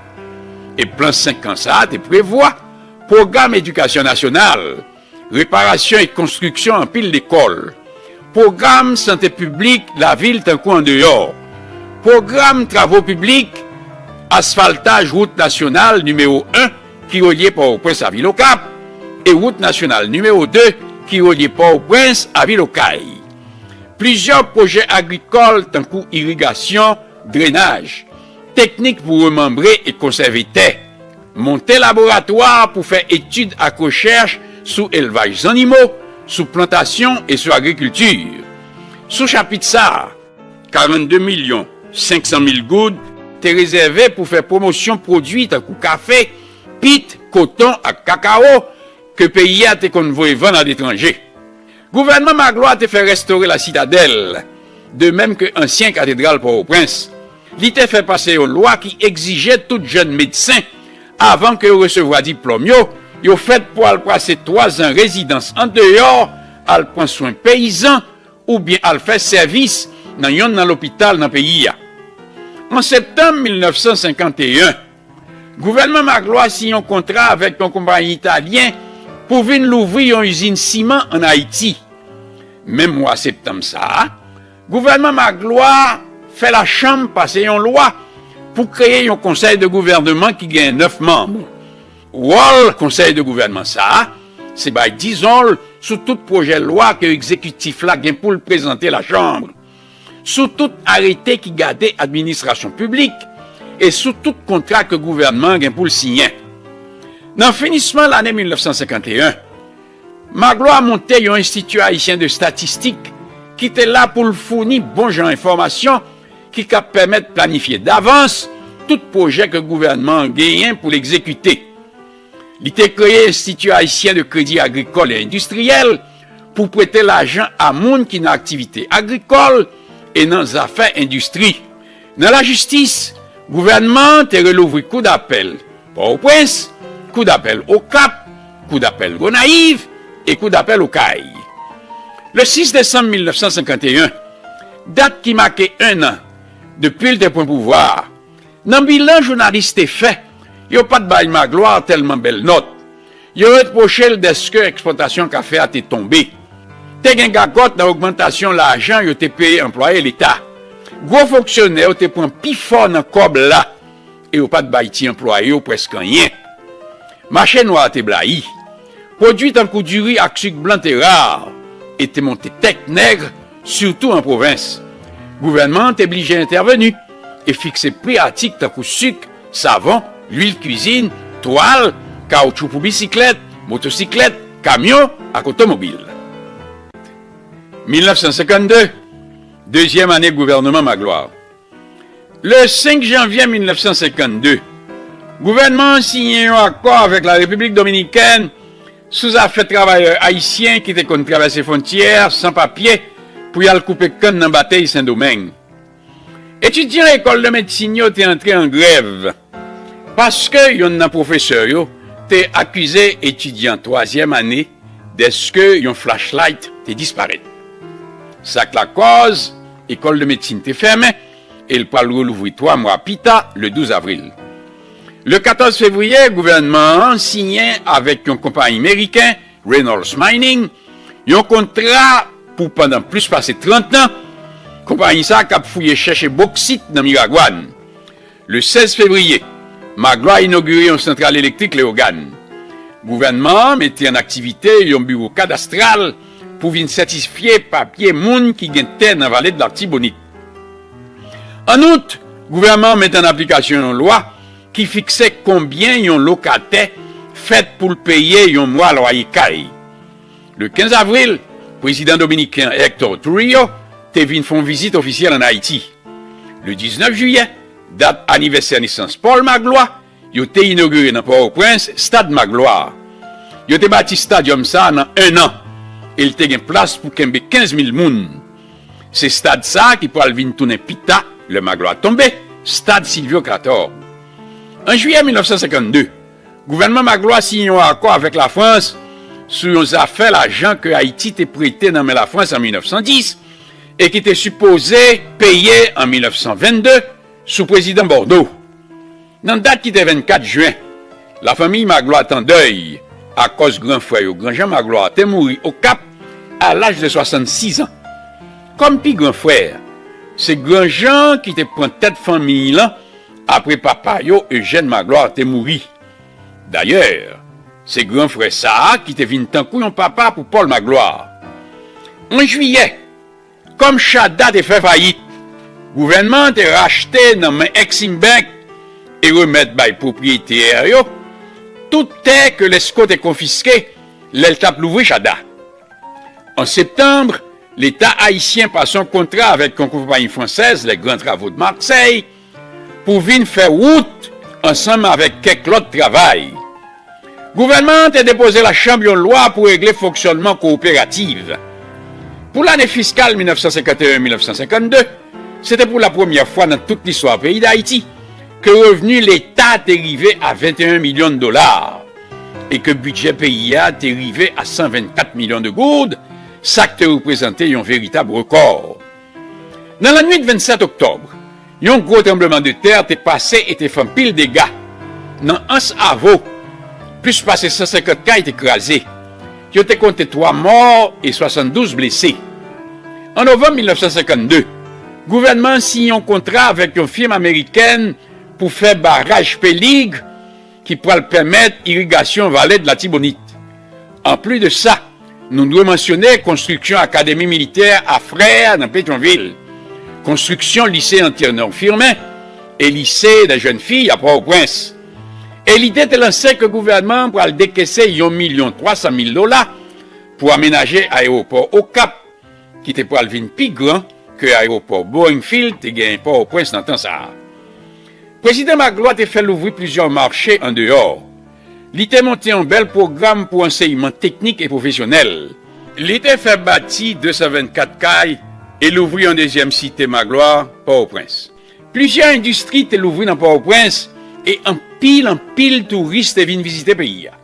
E plan senk an sa a te prevwa pwogram edikasyon nasyonal, reparasyon e konstriksyon anpil lekòl, pwogram sante piblik lavil tankou andeyò, pwogram travo piblik, asfaltaj wout nasyonal nimewo en ki relye Pòtoprens a vil Okap, e wout nasyonal nimewo de ki relye Pòtoprens a vil Okay. Plizyè pwojè agrikòl tankou irigasyon, drenaj, teknik pou remanbre e konsève tè, monte laboratwa pou fè etid ak rechèch sou elvaj zannimo, sou plantasyon e sou agrikilti. Sou chapit sa a, karannde milyon senk san mil goud te rezève pou fè pwomosyon pwodui tankou kafe, pit, koton ak kakawo ke peyi a te konn voye vann aletranje. Gouvènman Magloire te fè restore La Citadelle, de menm ke ansyen katedral Pòtoprens. Li te fè pase yon lwa ki egzije tout jèn medsen, avan ke yo resevwa diplòm yo, yo fèt pou al pase twazan rezidans andeyò, al pran swen peyizan, oubyen al fè sèvis nan yonn nan lopital nan peyi a. An septanm mil nèf san senkanteyen, gouvènman Magloire siyen yon kontra avèk yon konpayi italyen pou vin louvri yon izin siman ann Ayiti. Menm mwa septanm sa a, gouvènman Magloire fè lachanm pase yon lwa pou kreye yon konsèy de gouvènman ki gen nèf manm. Wòl konsèy de gouvènman sa a, se bay dizon l sou tout pwojè lwa ke egzekitif la gen pou l prezante lachanm, sou tout arete ki gade administrasyon piblik e sou tout kontra ke gouvènman an gen pou l siyen. Nan finisman lane mil nèf san senkanteyen, Magloire monte yon Enstiti Ayisyen de Statistik ki te la pou l founi bon jan enfòmasyon ki ka pèmèt planifye davans tout pwojè ke gouvènman an genyen pou l egzekite. Li te kreye Enstiti Ayisyen de Kredi Agrikòl e Endistriyèl pou prete lajan a moun ki nan aktivite agrikòl e nan zafè endistri. Nan lajistis, gouvènman an te relouvri kou dapèl Pòtoprens, kou dapèl Okap, kou dapèl Gonayiv e kou dapèl Okay. Le sis desanm mil nèf san senkanteyen, dat ki make en an depi l te pran pouvwa a, nan bilan jounalis te fè, yo pa t bay Magloire tèlman bèl nòt. Yo repwoche l dèske eksplwatasyon kafe a te tonbe. Te gen gagòt nan ogmantasyon lajan yo te peye anplwaye Leta. Gwo fonksyonè yo te pran pi fò nan kòb la e yo pa t bay ti anplwaye yo prèske anyen. Mache nwa a te blayi. Pwodui tankou diri ak sik blan te ra e te monte tèt nèg, sitou an pwovens. Gouvènman an te blije entèveni e fikse pri atik tankou sik, savon, lwil kwizin, twal, kawotchou pou bisiklèt, motosiklèt, kamyon ak otomobil. Mil nèf san senkannde, dezyèm ane gouvènman Magloire. Le senk janvye mil nèf san senkannde, gouvènman an siyen yon akò avèk Larepiblik Dominikèn sou zafè travayè ayisyen ki te konn travèse fwontyè a san papye pou y al koupe kann nan Batey Sendomeng. Etidyan lekòl de medsin yo te antre an grèv paske yonn nan pwofesè yo te akize etidyan twazyèm ane dèske yon flashlight te disparèt. Sa k lakòz ekòl de medsin te fèmen e l pral relouvri twa mwa pita, le douz avril. Le katòz fevriye, gouvènman an siyen avèk yon konpayi meriken, Reynolds Mining, yon kontra pou pandan plis pase trant an, konpayi sa a k ap fouye chèche boksit nan Miragwàn. Le sèz fevriye, Magloire inogire yon santral elektrik Leyogàn. Gouvènman an mete an aktivite yon biwo kadastral pou vin sètifye papye moun ki gen tè nan Vale de Latibonit. An out, gouvènman an mete an aplikasyon yon lwa ki fikse konbyen yon lokatè fèt pou l peye yon mwa lwaye kay. Le kenz avril, prezidan dominiken an Hector Trujillo te vin fè yon vizit ofisyèl ann Ayiti. Le diznèf jiyè, dat anivèsè nesans Paul Magloire, yo te inogire nan Pòtoprens Stad Magloire. Yo te bati estadyòm sa a nan en an, e l te gen plas pou kenbe kenz mil moun. Se estad sa a ki pral vin tounen pita, lè Magloire tonbe, Stade Sylvio Cator. An jiyè mil nèf san senkannde, gouvènman Magloire siyen yon akò avèk Lafrans sou yon zafè lajan ke Ayiti te prete nan men Lafrans an mil nèf san dis e ki te sipoze peye an mil nèf san vennde sou prezidan Bordeaux. Nan dat ki te vennkat jen, lafanmi Magloire t an dèy akòz gran frè yo, Granjan Magloire, te mouri Okap a laj de swasannsis an. Kòm pi gran frè, se Granjan ki te pran tèt fanmi lan apre papa yo, Eugène Magloire, te mouri. Dayè, se gran frè sa a ki te vin tankou yon papa pou Paul Magloire. An jiyè, kòm Chada te fè fayit, gouvènman an te rachte nan men Eximbank e remèt bay pwopriyetè yo tout tè ke Lesko te konfiske lè l t ap louvri Chada. An septanm, Leta ayisyen pase yon kontra avèk yon konpayi fransèz, Les Grands Travaux de Marseille, pou vin fè wout ansanm avèk kèk lòt travay. Gouvènman an te depoze Lachanm yon lwa pou regle fonksyònman kowoperativ. Pou lane fiskal mil nèf san senkanteyen mil nèf san senkannde, se te pou lapremyè fwa nan tout listwa peyi Dayiti ke revni Leta te rive a venteyen milyon dola e ke bidjè peyi a te rive a san vennkat milyon de goud, sa k te reprezante yon veritab rekò. Nan lannwit vennsèt oktòb, yon gwo tranblemanntè te pase e te fè anpil dega. Nan Anse Avo, plis pase san senkant kay te kraze. Yo te konte twa mò e swasanndouz blese. An novanm mil nèf san senkannde, gouvènman an siyen yon kontra avèk yon fim amerikèn pou fè baraj Pelig ki pral pèmèt irigasyon Vale de Latibonit. Anplis de sa, nou dwe mansyone konstriksyon Akademi Militè a Frè nan Petyonvil, konstriksyon Lise Antenor Firmin e Lise dè Jèn Fi a Pòtoprens. E lide te lanse ke gouvènman an pral dekese yon milyon twa san mil dola pou amenaje ayewopò Okap, ki te pral vin pi gran ke ayewopò Boeing Field te genyen Pòtoprens nan tan sa a. Prezidan Magloire te fè louvri plizyè mache andeyò. Li te monte yon bèl pwogram pou ansèyman teknik e pwofesyonèl. Li te fè bati de san vennkat kay e louvri yon dezyèm site Magloire, Pòtoprens. Plizyè endistri te louvri nan Pòtoprens e anpil, anpil touris te vin vizite peyi a.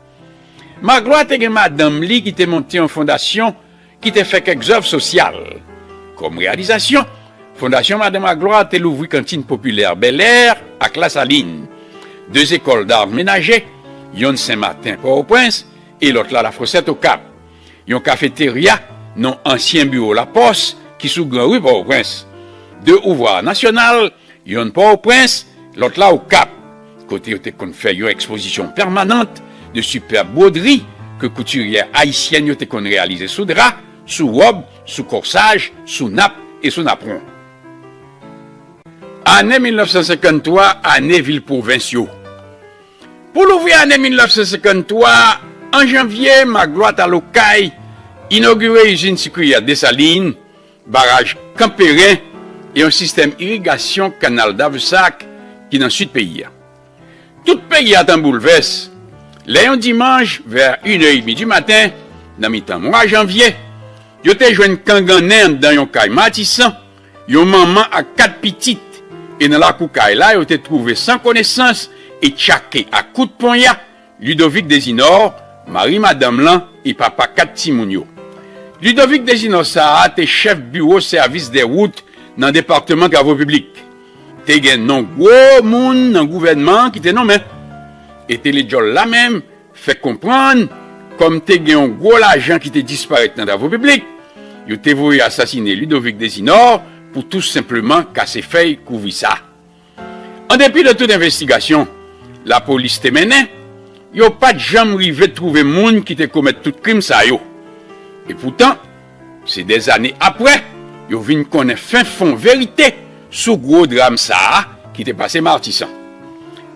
Magloire te gen madanm li ki te monte yon fondasyon ki te fè kèk zèv sosyal, kòm reyalizasyon. Fondasyon Madan Magloire te louvri kantin popilè Bèlè ak Lasalin, de zekòl d'art menaje, yonn Senmaten, Pòtoprens, e lòt la Lafosèt, Okap, yon kafeterya, non ansyen biwo Lapòs, ki sou Gran Ri, Pòtoprens, de ouvwa nasyonal, yonn Pòtoprens, lòt la Okap, kote yo te konn fè yon ekspozisyon pèmanant de sipèb bwodri ke koutiryè ayisyèn yo te konn reyalize sou dra, sou wòb, sou kòsaj, sou nap e sou napwon. Ane mil nèf san senkanntwa, ane vil pwovens yo. Pou louvri ane mil nèf san senkanntwa, an janvye, Magloire t al Okay, inogire izin sikri a Desalin, baraj Kanperen e yon sistèm irigasyon kanal Davesac ki nan sid peyi a. Tout peyi a t an boulvès lè yon dimanch, vè inè edmi di maten, nan mitan mwa janvye, yo te jwenn kangannen anndan yon kay Matisan, yon manman ak kat pitit, e nan lakou kay la, yo te twouve san konesans e tchake ak kout ponya Ludovic Desinor, mari madanm lan e papa kat timoun yo. Ludovic Desinor sa a te chèf biwo sèvis dè wout nan depatman travo piblik. Te gen non gwo moun nan gouvènman an ki te nonmen. E tele djòl la menm fè konprann, kòm te gen yon gwo lajan ki te disparèt nan travo piblik, yo te voye asasine Ludovic Desinor pou tou senpleman kase fèy kouvri sa. An depi de tout envestigasyon lapolis te mennen, yo pa t janm rive twouve moun ki te komèt tout krim sa yo. Epoutan, se dèzane apre, yo vin konnen fen fon verite sou gwo dram sa a ki te pase Matisan.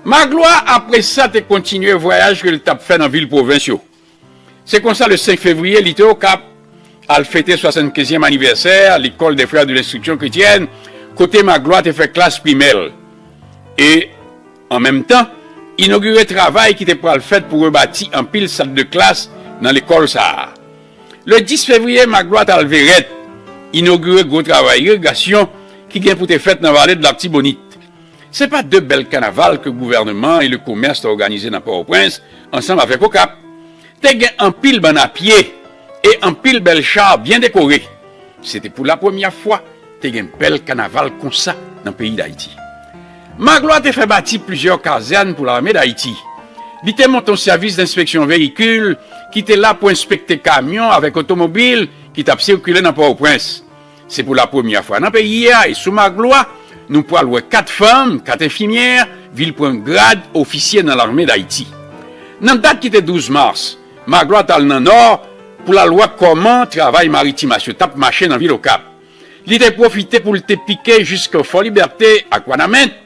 Magloire, apre sa, te kontinye vwayaj ke l t ap fè nan vil pwovens yo. Se konsa, le senk fevriye, li te Okap, al fete swasannkenzyèm anivèsè L'école des Frères de l'Instruction Chrétienne, kote Magloire te fè klas primè l. E, an menm tan, inogire travay ki te pral fèt pou rebati anpil sal de klas nan lekòl sa a. Le dis fevriye, Magloire t al Verèt, inogire gwo travay irigasyon ki gen pou te fèt nan vale de Latibonit. Se pa de bèl kanaval ke gouvènman e le komès te òganize nan Pòtoprens ansanm avèk Okap. Te gen anpil bann a pye e anpil bèl cha byen dekore. Se te pou lapremyè fwa te gen bèl kanaval konsa nan peyi Dayiti. Magloire te fè bati plizyè kazèn pou lame Dayiti. Li te monte yon sèvis denspeksyon veyikil ki te la pou enspekte kamyon avèk otomobil ki t ap sikile nan Pòtoprens. Se pou lapremyè fwa nan peyi a e sou Magloire, nou pral wè kat fanm, kat enfimyè, vin pran grad ofisye nan lame Dayiti. Nan dat ki te douz mas, Magloire t al nan Nò pou l al wè kòman travay maritim asyo t ap mache nan vil Okap. Li te pwofite pou l te pike jiske Fò Libète ak Wanament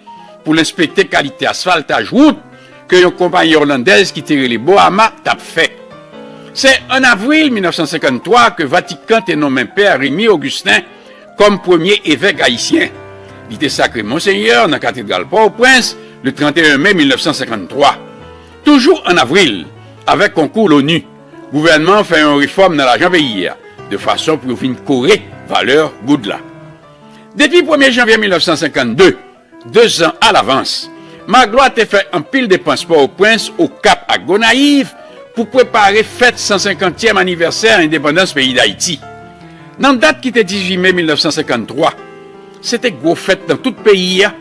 pou l enspekte kalite asfaltaj wout ke yon konpayi olandèz ki te rele Boama t ap fè. Se an avril mil nèf san senkann twa ke Vatikan te nonmen Pè Remy Augustin kòm premye evèk ayisyen. Li te sakre Monsenyè nan katedral Pòtoprens le trannteyen me mil nèf san senkann twa. Toujou an avril, avèk konkou l'ONU, gouvènman an fè yon refòm nan lajan peyi a, de fason pou yo vin kore valè goud la. Depi premye janvye mil nèf san senkann de, de zan alavans, Magloire te fè anpil depans Pòtoprens, Okap ak Gonayiv pou prepare fèt san senkantyèm anivèsè endepandans peyi Dayiti. Nan dat ki te dizuit me mil nèf san senkann twa, se te gwo fèt nan tout peyi a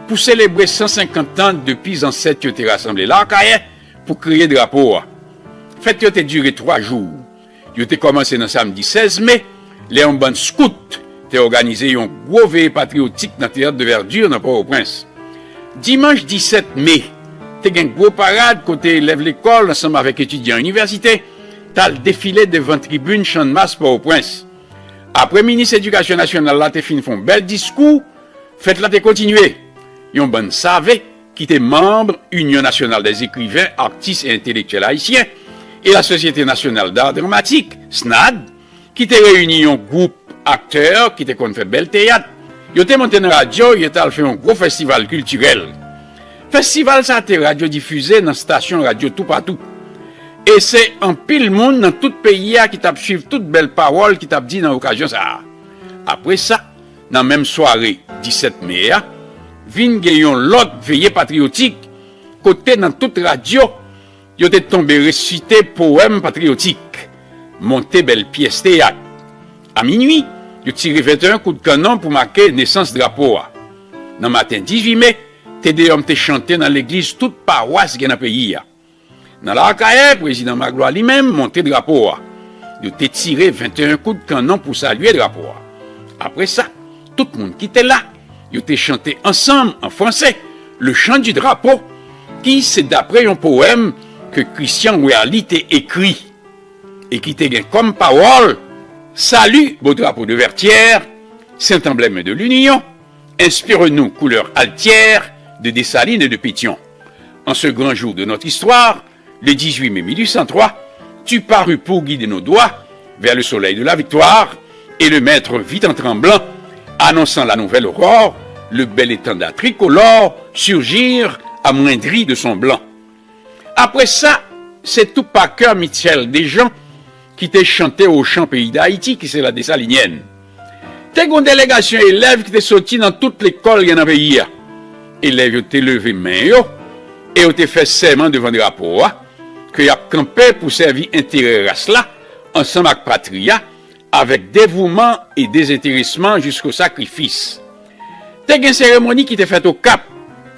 pou selebre san senkant an depi zansèt yo te rasanble Lakayè pou kreye drapo a. Fèt yo te dire twa jou. Yo te kòmanse nan samdi sèz me, lè yon bann skout te òganize yon gwo veye patriyotik nan Teyat de Verdure nan Pòtoprens. Dimanch disèt me, te gen gwo parad kote elèv lekòl ansanm avèk etidyan inivèsite t al defile devan tribin Channmas Pòtoprens. Apre minis edikasyon nasyonal la te fin fè yon bèl diskou, fèt la te kontinye. Yon bann save ki te manm Union Nationale des Écrivains, Artistes et Intellectuels Haïtiens e la Société Nationale d'Art Dramatique, snad, ki te reyini yon gwoup aktè ki te konn fè bèl teyat. Yo te monte nan radyo, yo t al fè yon gwo festival kiltirèl. Festival sa a te radyodifize nan stasyon radyo toupatou. E se anpil moun nan tout peyi a ki t ap swiv tout bèl pawòl ki t ap di nan okazyon sa a. Apre sa, nan menm sware disèt me a, vin gen yon lòt veye patriyotik, kote nan tout radyo, yo te tonbe resite powèm patriyotik, monte bèl pyès teyat. A minui, yo tire venteyen kout kannon pou make nesans drapo a. Nan maten dizuit me, Te Deyòm te chante nan legliz tout pawas gen nan peyi a. Nan Lakayè, prezidan Magloire li menm monte drapo a. Yo te tire venteyen kout kannon pou salye drapo a. Apre sa, tout moun ki te la, yo te chante ansanm an franse le chant du drapeau, ki se dapre yon powèm ke Christian Werly te ekri e ki te gen kòm pawòl: Salut, beau drapeau de Vertières, saint emblème de l'union, inspire-nous couleur altière de Dessalines et de Pétion. En ce grand jour de notre histoire, le dix-huit mai mille huit cent trois, tu parus pour guider nos doigts vers le soleil de la victoire, et le maître vit en tremblant, annonçant la nouvelle aurore, le bel étendard tricolore surgir amoindri de son blanc. Apre sa, se tou pa kè Michel Dejean ki te chante Ochan peyi Dayiti, ki se la Desalinièn. Te gen yon delegasyon elèv ki te soti nan tout lekòl gen nan peyi a. Elèv yo te leve men yo e yo te fè sèman devan drapo a ke y ap kanpe pou sèvi enterè ras la ansanm ak patri a avèk devouman e dezenteresman jisko sakrifis. Te gen seremoni ki te fèt Okap,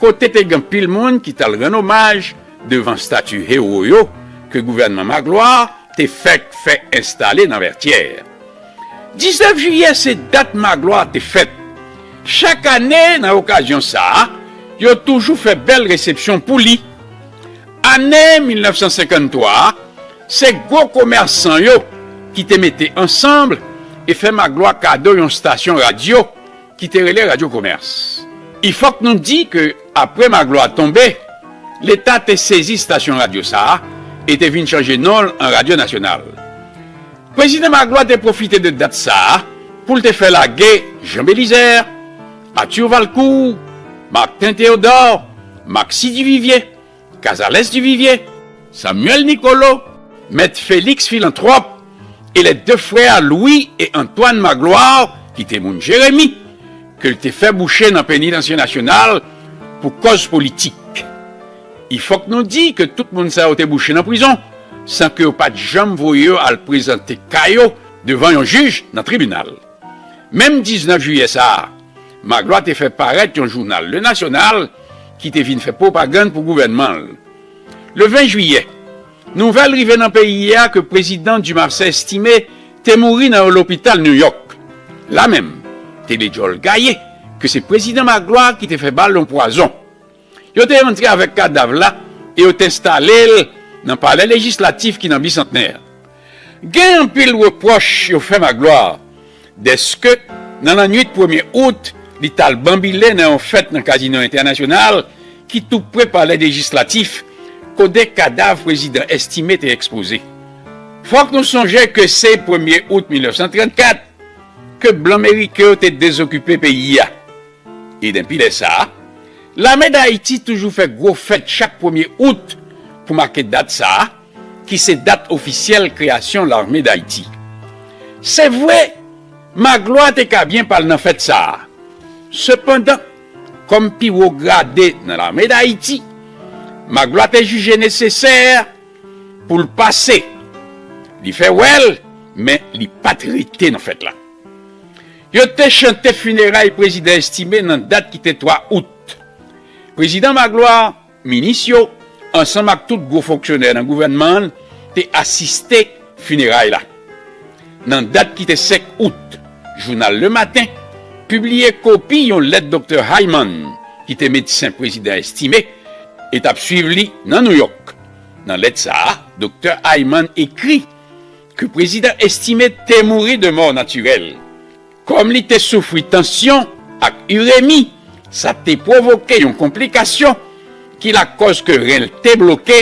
kote te gen anpil moun ki t al rann omaj devan stati ewo yo ke gouvènman Magloire te fèk fè enstale nan Vètyè. Diznèf jiyè se dat Magloire te fèt. Chak ane, nan okazyon sa a, yo toujou fè bèl resepsyon pou li. Ane mil nèf san senkann twa a, se gwo komèsan yo ki te mete ansanm e fè Magloire kado yon stasyon radyo ki te rele Radyo Komès. I fòk nou di ke apre Magloire tonbe, Leta te sezi stasyon radyo sa a e te vin chanje non l an Radyo Nasyonal. Prezidan Magloire te pwofite de dat sa a pou l te fè lage Jean Belizaire, Arthur Valcourt, Martin Théodore, Maxi Duvivier, Casalès Duvivier, Samuel Nicolo, Mèt Félix Philanthrope, e les deux frères Louis et Antoine Magloire, ki te moun Jeremi, ke l te fè bouche nan Penitansye Nasyonal pou kòz politik. I fòk nou di ke tout moun sa yo te bouche nan prizon, san ke yo pa t janm voye yo al prezante ka yo devan yon jij nan tribinal. Menm diznèf jiyè sa a, Magloire te fè parèt yon jounal, Le National, ki te vin fè pwopagann pou gouvènman l. Le ven jiyè, nouvèl rive nan peyi a ke prezidan Dumarsais Estimé te mouri nan yon lopital New York. La menm, te de djòl gaye ke se prezidan Magloire ki te fè ba l yon pwazon. Yo te antre avèk kadav la e yo te enstale l nan palè lejislatif ki nan Bisantnè. Gen anpil repwòch yo fè Magloire, dèske nan lannwit premye out, li t al banbile nan yon fèt nan Kazino Entènasyonal ki tou pre palè lejislatif, kote kadav prezidan Estimé te ekspoze. Fòk nou sonje ke se premye out mil nèf san trannkat ke blan meriken yo te dezokipe peyi a. E depi lè sa a, Lame Dayiti toujou fè gwo fèt chak premye out pou make dat sa a, ki se dat ofisyèl kreyasyon Lame Dayiti. Se vre, Magloire te ka byen pa al nan fèt sa a. Sepandan, kòm pi wo grade nan Lame Dayiti, Magloire te jije nesesè pou l pase. Li fè wè l, men li pa t rete nan fèt la. Yo te chante fineray prezidan Estimé nan dat ki te twa out. Prezidan Magloire, minis yo, ansanm ak tout gwo fonksyonè nan gouvènman an, te asiste fineray la. Nan dat ki te senk out, jounal Le Matin pibliye kopi yon lèt doktè Hyman, ki te medsen prezidan Estimé e t ap swiv li nan Nouyòk. Nan lèt sa a, doktè Hyman ekri ke prezidan Estimé te mouri de mò natirèl. Kòm li te soufri tansyon ak iremi, sa te pwovoke yon konplikasyon ki lakòz ke ren l te bloke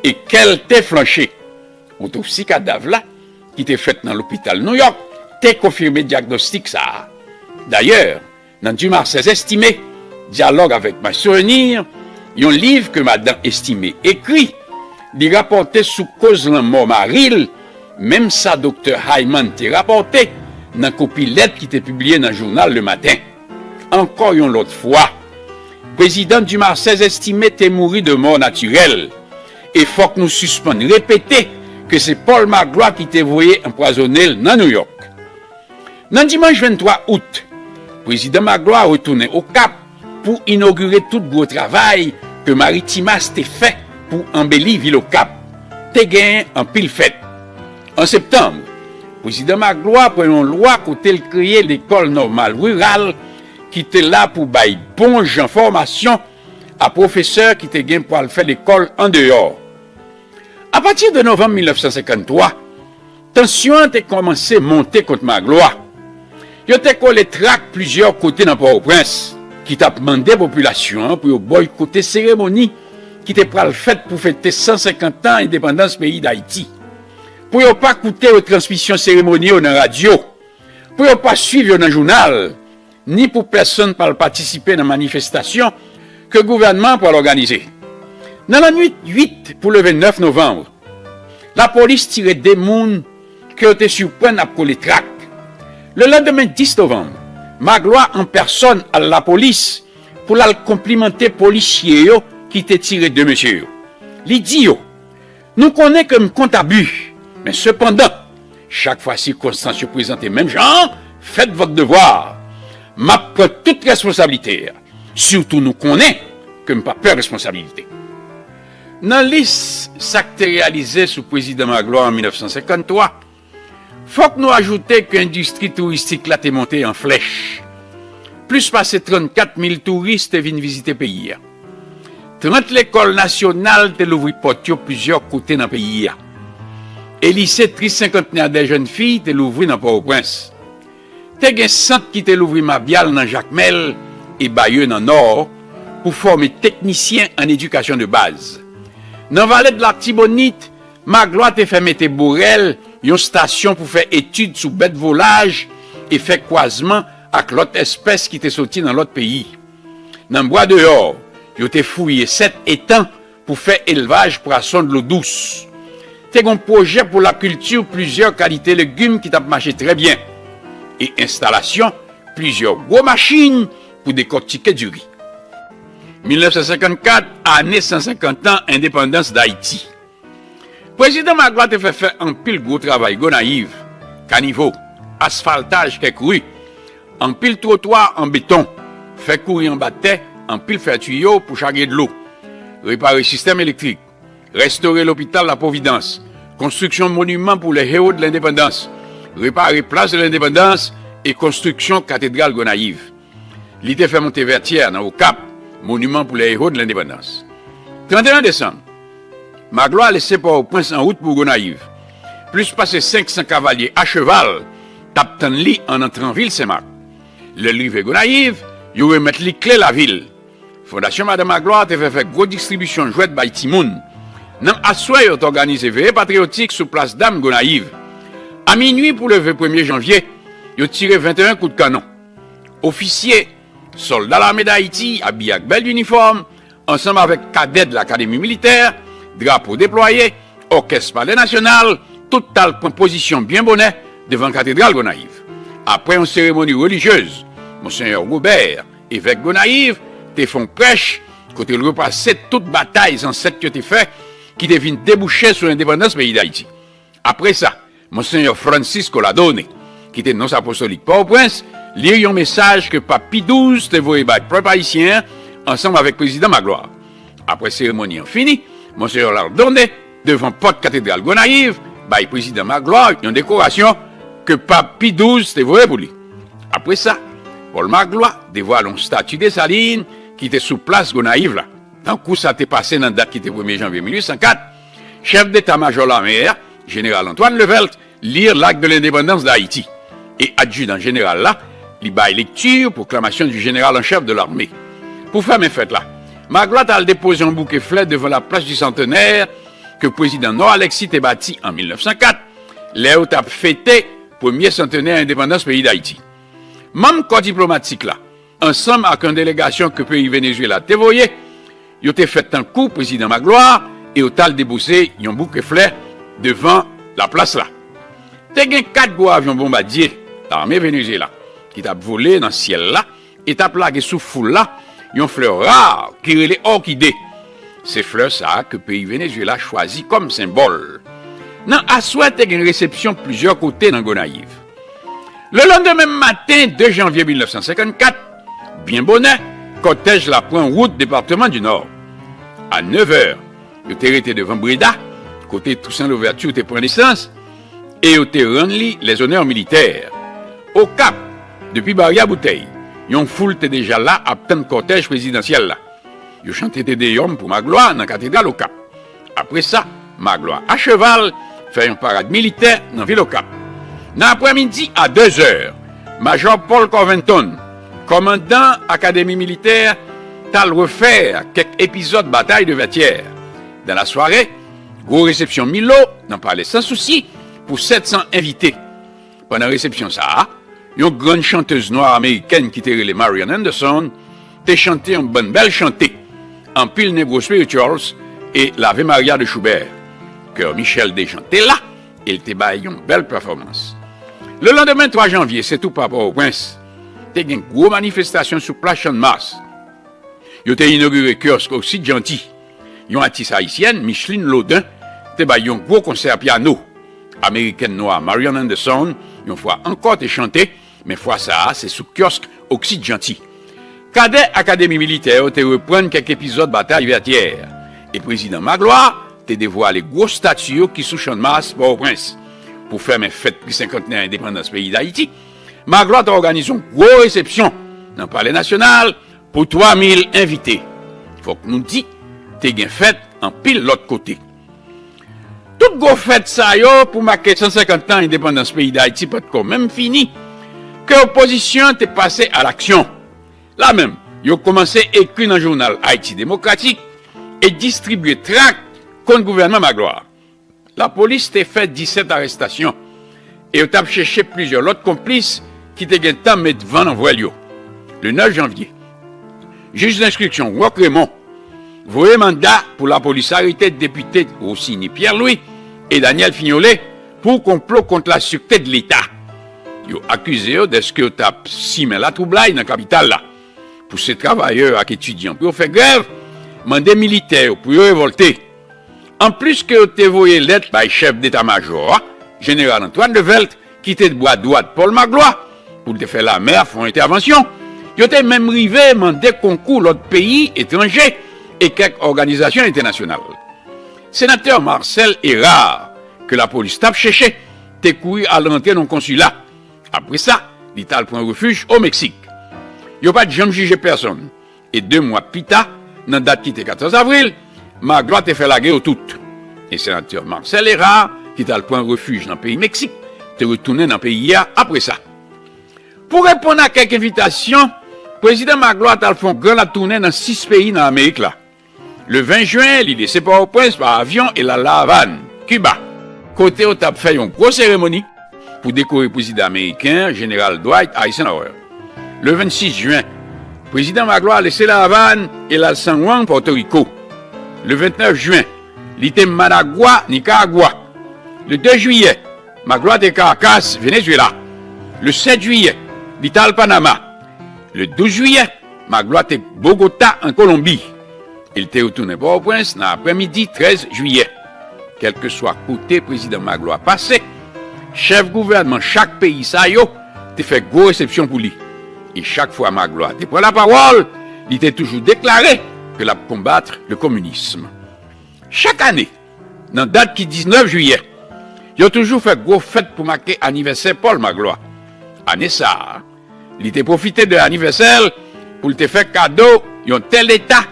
e kè l te flanche. Otopsi kadav la, ki te fèt nan lopital Nouyòk, te konfime dyagnostik sa a. Dayè, nan Dumarsais Estimé, Dyalòg avèk Masouvenir, yon liv ke madan Estimé ekri, li rapòte sou koz lanmò mari l, menm sa doktè Hyman te rapòte nan kopi lèt ki te pibliye nan jounal Le Matin. Ankò yon lòt fwa, prezidan Dumarsais Estimé te mouri de mò natirèl, e fòk nou sispann repete ke se Paul Magloire ki te voye anpwazonnen l nan Nouyòk. Nan dimanch venntwa out, prezidan Magloire retounen Okap pou inogire tout gwo travay ke Marie Timas te fè pou anbeli vil Okap. Te gen anpil fèt. An septanm, prezidan Magloire pran yon lwa kote l kreye lekòl nòmal riral ki te la pou bay bon jan fòmasyon a pwofesè ki te gen pou al fè lekòl andeyò. Apati de novanm mil nèf san senkanntwa, tansyon an te kòmanse monte kont Magloire. Yo te kole trak plizyè kote nan Pòtoprens ki t ap mande popilasyon an pou yo bòykote seremoni ki te pral fèt pou fete san senkant an endepandans peyi Dayiti, pou yo pa koute retransmisyon seremoni yo nan radyo, pou yo pa swiv yo nan jounal, ni pou pèsonn pa al patisipe nan manifestasyon ke gouvènman an pral òganize. Nan lannwit uit pou leve nèf novanm, lapolis tire de moun ke yo te siprann ap kole trak. Lelandemen dis novanm, Magloire an pèsonn al lapolis pou l al konplimante polisye yo ki te tire de mesye yo. Li di yo, nou konnen ke m kont abi, men sepandan, chak fwa sikonstans yo prezante menm jan an, fèt vòt devwa. M ap pran tout responsablite, sitou nou konnen ke m pa pè responsablite. Nan lis sa k te reyalize sou prezidan Magloire an mil nèf san senkanntwa, fòk nou ajoute ke endistri touristik la te monte an flèch. Plis pase trannkat mil touris te vin vizite peyi a. Trant lekòl nasyonal te louvri pòt yo plizyè kote nan peyi a. E lise Trisenkantnè dè Jèn Fi te louvri nan Pòtoprens. Te gen sant ki te louvri Mabyal nan Jakmèl e Bayeux nan Nò pou fòme teknisyen an edikasyon de baz. Nan Vale de Latibonit, Magloire te fè mete Borèl, yon stasyon pou fè etid sou bèt volaj e fè kwazman ak lòt espès ki te soti nan lòt peyi. Nan Bwa Deyò, yo te fouye sèt etan pou fè elvaj pwason dlo dous. Te gen yon pwojè pou lakilti plizyè kalite legim ki t ap mache trè byen. E enstalasyon plizyè gwo machin pou dekòtike diri. Mil nèf san senkannkat, ane san senkant an endepandans Dayiti. Prezidan Magloire te fè fè anpil gwo travay Gonayiv, kanivo, asfaltaj kèk ri, anpil twotwa an beton, fè kouri anba tè, anpil fè tiyo pou chage dlo, repare sistèm elektrik, restore lopital La Providence, konstriksyon moniman pou les héros de l'indépendance, repare plas de l'indépendance e konstriksyon katedral Gonayiv. Li te fè monte Vètyè nan Okap, moniman pou les héros de l'indépendance. Trannteyen desanm, Magloire lese Pòtoprens an wout pou Gonayiv. Plis pase senk san kavalye a cheval t ap tann li an antran vil Senmak. Lè l rive Gonayiv, yo remèt li kle lavil. Fondasyon Madan Magloire te fè fè gwo distribisyon jwèt bay timoun. Nan aswè, yo t òganize veye patriyotik sou plas dam Gonayiv. A minwi pou leve premye janvye, yo tire venteyen kout kannon. Ofisye, sòlda Lame Dayiti, abiye ak bèl inifòm, ansanm avèk kadèt Lakademi Militè, drapo deplwaye, òkès Palè Nasyonal, tout t al pran pozisyon byen bonè devan Katedral Gonayiv. Apre yon seremoni relijyez, Monseyè Robert, evèk Gonayiv, te fè yon prèch kote l repase tout batay zansèt yo te fè ki te vin debouche sou endepandans peyi Dayiti. Apre sa, Monseyè Francisco Ladone, ki te nons apostolik Pòtoprens, li yon mesaj ke Pap Pi douz te voye bay pèp ayisyen an ansanm avèk Prezidan Magloire. Apre seremoni an fini, Monseyè Ladone, devan pòt Katedral Gonayiv, bay Prezidan Magloire yon dekorasyon ke Pap Pi douz te voye pou li. Apre sa, Pòl Magloire devwale yon stati Desalin ki te sou plas Gonayiv la. Tankou sa te pase nan dat ki te premye janvye mil uit san kat, chèf deta majò lame a, jeneral Antoine Levelt, li L'acte de l'indépendance d'Haïti. E adjidan jeneral la, li bay lekti pwoklamasyon di jeneral an chèf de lame. Pou fèmen fèt la, Magloire t al depoze yon bouke flè devan laplas di Santènè ke prezidan Nò Alexis te bati an mil nèf san kat, lè yo t ap fete premye santènè endepandans peyi Dayiti. Manm kò diplomatik la, ansanm ak yon delegasyon ke peyi Venezuela te voye, yo te fè tankou prezidan Magloire e yo t al depoze yon bouke flè devan laplas la. Te gen kat gwo avyon bonbadye lame Venezuela ki t ap vole nan syèl la e t ap lage sou foul la yon flè ra ki rele òkide. Se flè sa a ke peyi Venezuela chwazi kòm senbòl. Nan aswè, te gen resepsyon plizyè kote nan Gonayiv. Lelandemen maten, de janvye mil nèf san senkannkat, byen bonè, kòtèj la pran wout depatman di Nò. A nevè, yo te rete devan Breda, kote Toussaint Louverture te pran nesans, e yo te rann li lèzonè militè. Okap, depi Baryè Boutèy, yon foul te deja la ap tann kòtèj prezidansyèl la. Yo chante Te Deyòm pou Magloire nan katedral Okap. Apre sa, Magloire acheval fè yon parad militè nan vil Okap. Nan aprèmidi a dezè, Majò Paul Covington, kòmandan Akademi Militè, t al refè kèk epizòd batay de Vètyè. Dan lasware, gwo resepsyon Milo nan Palè Sansousi pou sèt san envite. Pandan resepsyon sa a, yon grann chantez nwa amerikèn ki te rele Marian Anderson te chante yon bann bèl chante, anpil Negro Spirituals e L'Ave Maria de Schubert. Kè Michel Dejean te la e l te bay yon bèl pèfòmans. Lelandemen twa janvye, se tou pa Pòtoprens, te gen gwo manifestasyon sou plas Channmas. Yo te inogire kiyòsk Oksid Janti. Yon atis ayisyèn, Micheline Laudin, te bay yon gwo konsè pyano. Amerikèn nwa Marian Anderson, yon fwa ankò, te chante, men fwa sa a, se sou kiyòsk Oksid Janti. Kadè Akademi Militè yo te reprann kèk epizòd batay Vètyè, e prezidan Magloire te devwale gwo stati yo ki sou Channmas, Pòtoprens. Pou fèmen fèt trisenkantnè endepandans peyi Dayiti, Magloire te òganize yon gwo resepsyon nan Palè Nasyonal pou twa mil envite. Fòk nou di, te gen fèt anpil lòt kote. Tout gwo fèt sa yo pou make san senkant tan endepandans peyi Dayiti pa t ko menm fini, ke opozisyon an te pase a laksyon. La menm, yo kòmanse ekri nan jounal Ayiti Demokratik e distribye trak kont gouvènman Magloire. Lapolis te fè disèt arestasyon e yo t ap chèche plizyè lòt konplis ki te gentan met van nan vwèl yo. Le nèf janvye, jij denstriksyon Rock Raymond voye manda pou lapolis arete depite Rosiny Pierre-Louis e Daniel Fignolé pou konplo kont lasirte de Leta. Yo akize yo dèske yo t ap simen latwoublay nan kapital la, pouse travayè ak etidyan pou yo fè grèv, mande militè yo pou yo revòlte. Anplis ke yo te voye lèt bay chèf deta majò a, jeneral Antoine Levelt, ki te bra dwat Paul Magloire, pou l te fè lame a fè yon entèvansyon, yo te menm rive mande konkou lòt peyi etranje e kèk òganizasyon entènasyonal. Senatè Marcel Hérard, ke lapolis t ap chèche, te kouri al rantre nan konsila. Apre sa, li t al pran refij o Meksik. Yo pa t janm jije pèsonn. E de mwa pita, nan dat ki te katòz avril, Magloire te fè lage yo tout. E senatè Marcel Hérard, ki t al pran refij nan peyi Meksik, te retounen nan peyi a apre sa. Pou reponn a kèk envitasyon, prezidan Magloire t al fè yon gran latounen nan sis peyi nan Amerik la. Le ven jen, li lese Pòtoprens pa avyon e l al La Avàn, Kiba, kote yo t ap fè yon gwo seremoni pou dekore prezidan ameriken an, jeneral Dwight Eisenhower. Le vennsis jen, prezidan Magloire lese La Avàn e l al San Juan, Pòtoriko. Le ventnèf jen, li te Managua, Nikaragwa. Le de jiyè, Magloire te Caracas, Venezuela. Le sèt jiyè, li t al Panama. Le douz jiyè, Magloire te Bogota, an Kolonbi. E l te retounen Pòtoprens nan aprèmidi trèz jiyè. Kèlkeswa kote prezidan Magloire pase, chèf gouvènman chak peyi sa yo te fè gwo resepsyon pou li. E chak fwa Magloire te pran lapawòl, li te toujou deklare ke l ap konbat le communisme. Chak ane, nan dat ki diznèf jiyè, yo toujou fè gwo fèt pou make anivèsè Paul Magloire. Ane sa a, li te pwofite de anivèsè l pou l te fè kado yon tè leta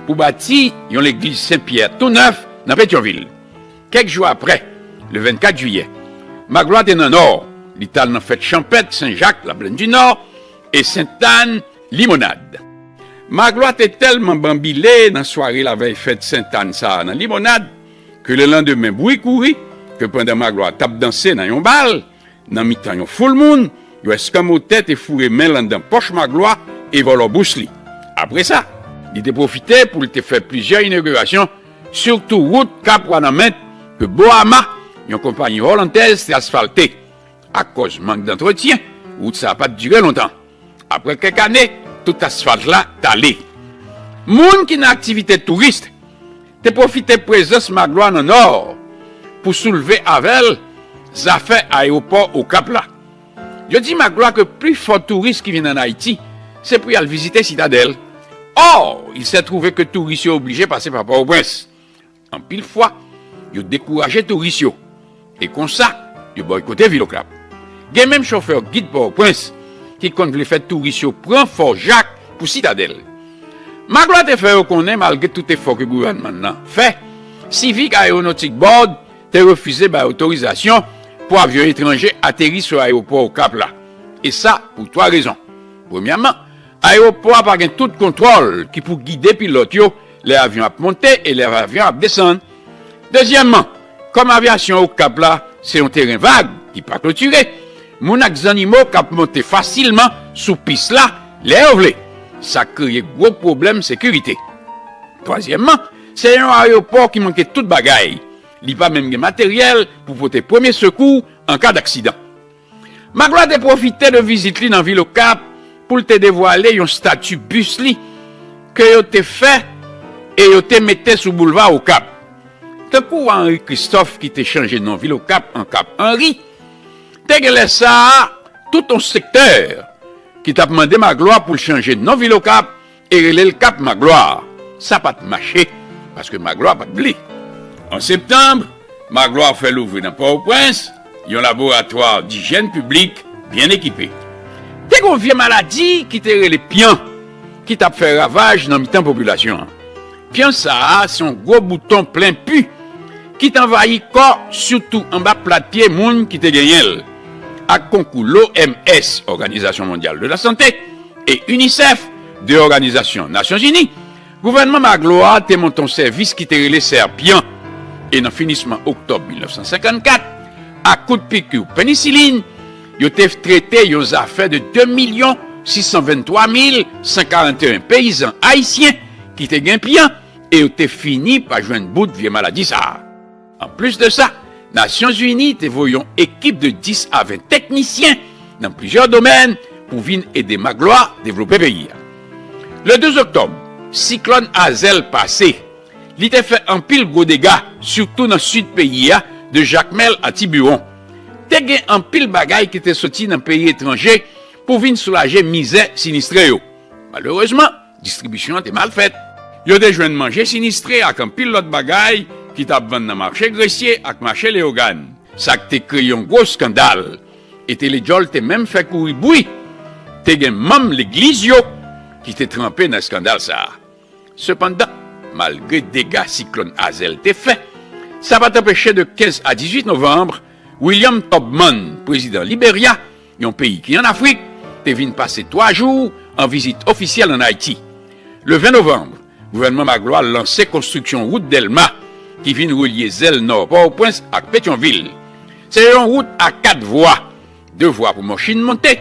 pou bati yon legliz Sen Pyè tou nèf nan Petyonvil. Kèk jou apre, le vennkat jiyè, Magloire te nan Nò, li t al nan fèt chanpèt Sen Jak, Laplèn di Nò, e Sentàn, Limonad. Magloire te tèlman banbile nan sware lavèy fèt Sentàn sa a nan Limonad, ke lelandemen bri kouri ke pandan Magloire t ap danse nan yon bal, nan mitan yon foul moun, yo eskanmotè te foure men l anndan pòch Magloire e vòlò bous li. Apre sa, li te pwofite pou l te fè plizyè inogirasyon, sitou wout Kap Wanament ke Boama, yon konpayi olandèz, te asfalte. Akòz mank dantretyen, wout sa a pa t dire lontan. Apre kèk ane, tout asfalt la tale. Moun ki nan aktivite touris te pwofite prezans Magloire nan Nò pou soulve avè l zafè ayewopò Okap la. Yo di Magloire ke pli fò touris ki vin ann Ayiti, se pou y al vizite Sitadèl. Or, il s'est trouvé que touris yo oblije pase pa Pòtoprens. Anpil fwa, yo dekouraje touris yo. E konsa, yo bòykote vil Okap. Gen menm chofè gid Pòtoprens ki konn vle fè touris yo pran Fò Jak pou Sitadèl. Magloire te fè yo konnen, malgre tout efò ke gouvènman nan fè, Civic Aeronautic Board te refize bay otorizasyon pou avyon etranje ateri sou ayewopò Okap la. E sa, pou twa rezon. Premyèman, ayewopò a pa gen tout kontwòl ki pou gide pilòt yo lè avyon ap monte e lè avyon ap desann. Dezyèmman, kòm avyasyon Okap la se yon teren vag ki pa klotire, moun ak zannimo k ap monte fasilman sou pis la lè yo vle. Sa kreye gwo pwoblèm sekirite. Twazyèmman, se yon ayewopò ki manke tout bagay. Li pa menm gen materyèl pou pote premye sekou an ka daksidan. Magloire te pwofite de vizit li nan vil Okap pou l te devwale yon stati bis li ke yo te fè e yo te mete sou boulva Okap. Tankou Henri Christophe ki te chanje non vil Okap an Kap Anri, te gen lè sa a tout yon sektè ki t ap mande Magloire pou l chanje non vil Okap e rele l Kap Magloire. Sa pa t mache, paske Magloire pa t vle. An septanm, Magloire fè louvri nan Pòtoprens yon laboratwa dijyèn piblik byen ekipe. Te gen yon vye maladi ki te rele pyan, ki t ap fè ravaj nan mitan popilasyon an. Pyan sa a se yon gwo bouton plen pi ki t anvayi kò, sitou anba plat pye moun ki te genyen l. Ak konkou l'O M S, Òganizasyon Mondyal de la Sante, e UNICEF, de Òganizasyon Nasyonzini, gouvènman Magloire te monte yon sèvis ki te rele Sèpyan. E nan finisman oktòb mil nèf san senkannkat, ak kout piki penisilin, yo te trete yon zafè de de milyon sis san venntwa mil san karanteyen peyizan ayisyen ki te gen pyan e yo te fini pa jwenn bout vye maladi sa a. Anplis de sa, Nasyonzini te voye yon ekip de dis a ven teknisyen nan plizyè domèn pou vin ede Magloire devlope peyi a. Le douz oktòb, siklòn Azèl pase. Li te fè anpil gwo dega, sitou nan sid peyi a, de Jakmèl a Tibiwon. Te gen anpil bagay ki te soti nan peyi etranje pou vin soulaje mizè sinistre yo. Malerezman, distribisyon an te mal fèt. Yo te jwenn manje sinistre ak anpil lòt bagay ki t ap vann nan mache Gresye ak mache Leyogàn. Sa k te kreye yon gwo eskandal. E Telejòl te menm fè kouri bri. Te gen manm legliz yo ki te tranpe nan eskandal sa a. Sepandan, malgre dega siklòn Azèl te fè, sa pa t anpeche de kenz a dizuit novanm, William Tubman, prezidan Liberya, yon peyi ki ann Afrik, te vin pase twa jou an vizit ofisyèl ann Ayiti. Le ven novanm, gouvènman Magloire lanse konstriksyon wout Dèlma, ki vin relye zèl nò Pòtoprens ak Petyonvil. Se yon wout a kat vwa, de vwa pou machin monte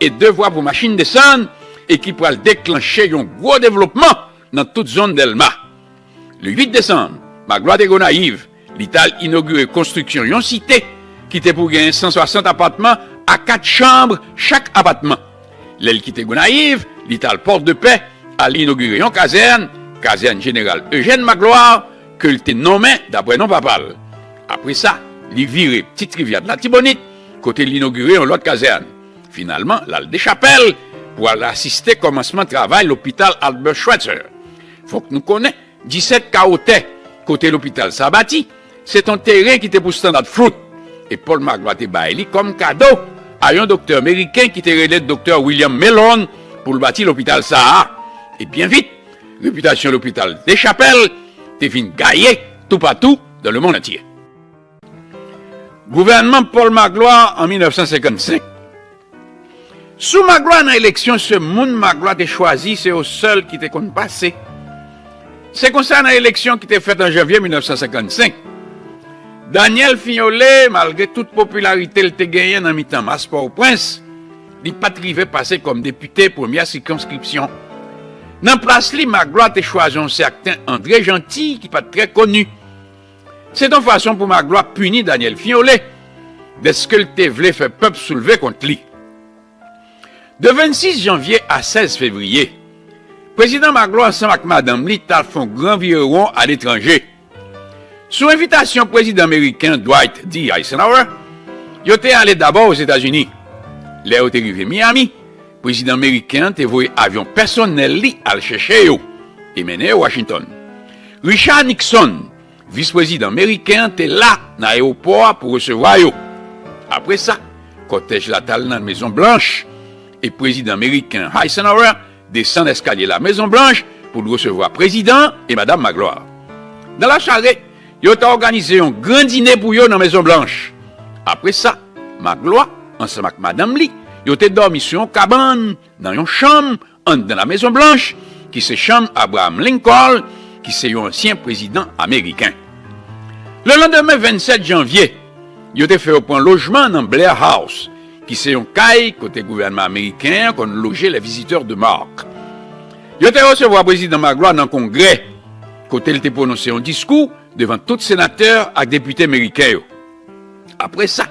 e de vwa pou machin desann, e ki pral deklanche yon gwo devlopman nan tout zòn Dèlma. Le uit desanm, Magloire te Gonayiv, li t al inogire konstriksyon yon site ki te pou genyen san swasant apatman a kat chanm chak apatman. Lè l kite Gonayiv, li t al Pòdepè, al inogire yon kazèn, kazèn jeneral Eugène Magloire, ke l te nonmen daprè non papa l. Apre sa, li vire Ti Rivyè Latibonit, kote l inogire yon lòt kazèn. Finalman, l al Dechapèl pou al asiste kòmansman travay lopital Albert Schweitzer. Fòk nou konnen, disèt kawo tè kote lopital sa a bati, se t on teren ki te pou Standard Fruit, e Paul Magloire te bay li kòm kado a yon doktè meriken ki te rele doktè William Mellon pou l bati lopital sa a. E byen vit, repitasyon lopital Dechapèl te vin gaye toupatou dans le monde entier. Gouvènman Paul Magloire an mil nèf san senkannsenk. Sou Magloire nan eleksyon, se moun Magloire te chwazi, se yo sèl ki te konn pase. Se konsa, nan eleksyon ki te fèt an janvye mil nèf san senkannsenk, Daniel Fignolet, malgre tout popilarite l te genyen nan mitan mas Pòtoprens, li pa t rive pase kòm depite premyè sikonskripsyon. Nan plas li, Magloire te chwazi yon sèten André Jeanty ki pa t trè koni. Se t on fason pou Magloire pini Daniel Fignolet, dèske l te vle fè pèp soulve kont li. De vennsis janvye a sèz fevriye, prezidan Magloire ansanm ak madanm li t al fè yon gran virewon aletranje. Sou envitasyon prezidan meriken Dwight D. Eisenhower, yo te ale dabò Ozetazini. Lè yo te rive Miami, prezidan meriken an te voye avyon pèsonèl li al chèche yo e mennen yo Washington. Richard Nixon, vis prezidan meriken an, te la nan ayewopò a pou resevwa yo. Apre sa, kòtèj la t al nan Mezon Blanch e prezidan meriken Eisenhower desann eskalye la Mezon Blanch pou l resevwa prezidan e madanm Magloire. Nan lachare, yo te òganize yon gran dine pou yo nan Mezon Blanch. Apre sa, Magloire, ansanm ak madanm li, yo te dòmi sou yon kabann nan yon chanm anndan la Mezon Blanch, ki se chanm Abraham Lincoln, ki se yon ansyen prezidan ameriken. Le landemen, vennsèt janvye, yo te fè yo pran lojman nan Blair House, ki se yon kay kote gouvènman ameriken an konn loje les visiteurs de marque. Yo te resevwa prezidan Magloire nan Kongrè, kote l te pwononse yon diskou devan tout senatè ak depite meriken yo. Apre sa,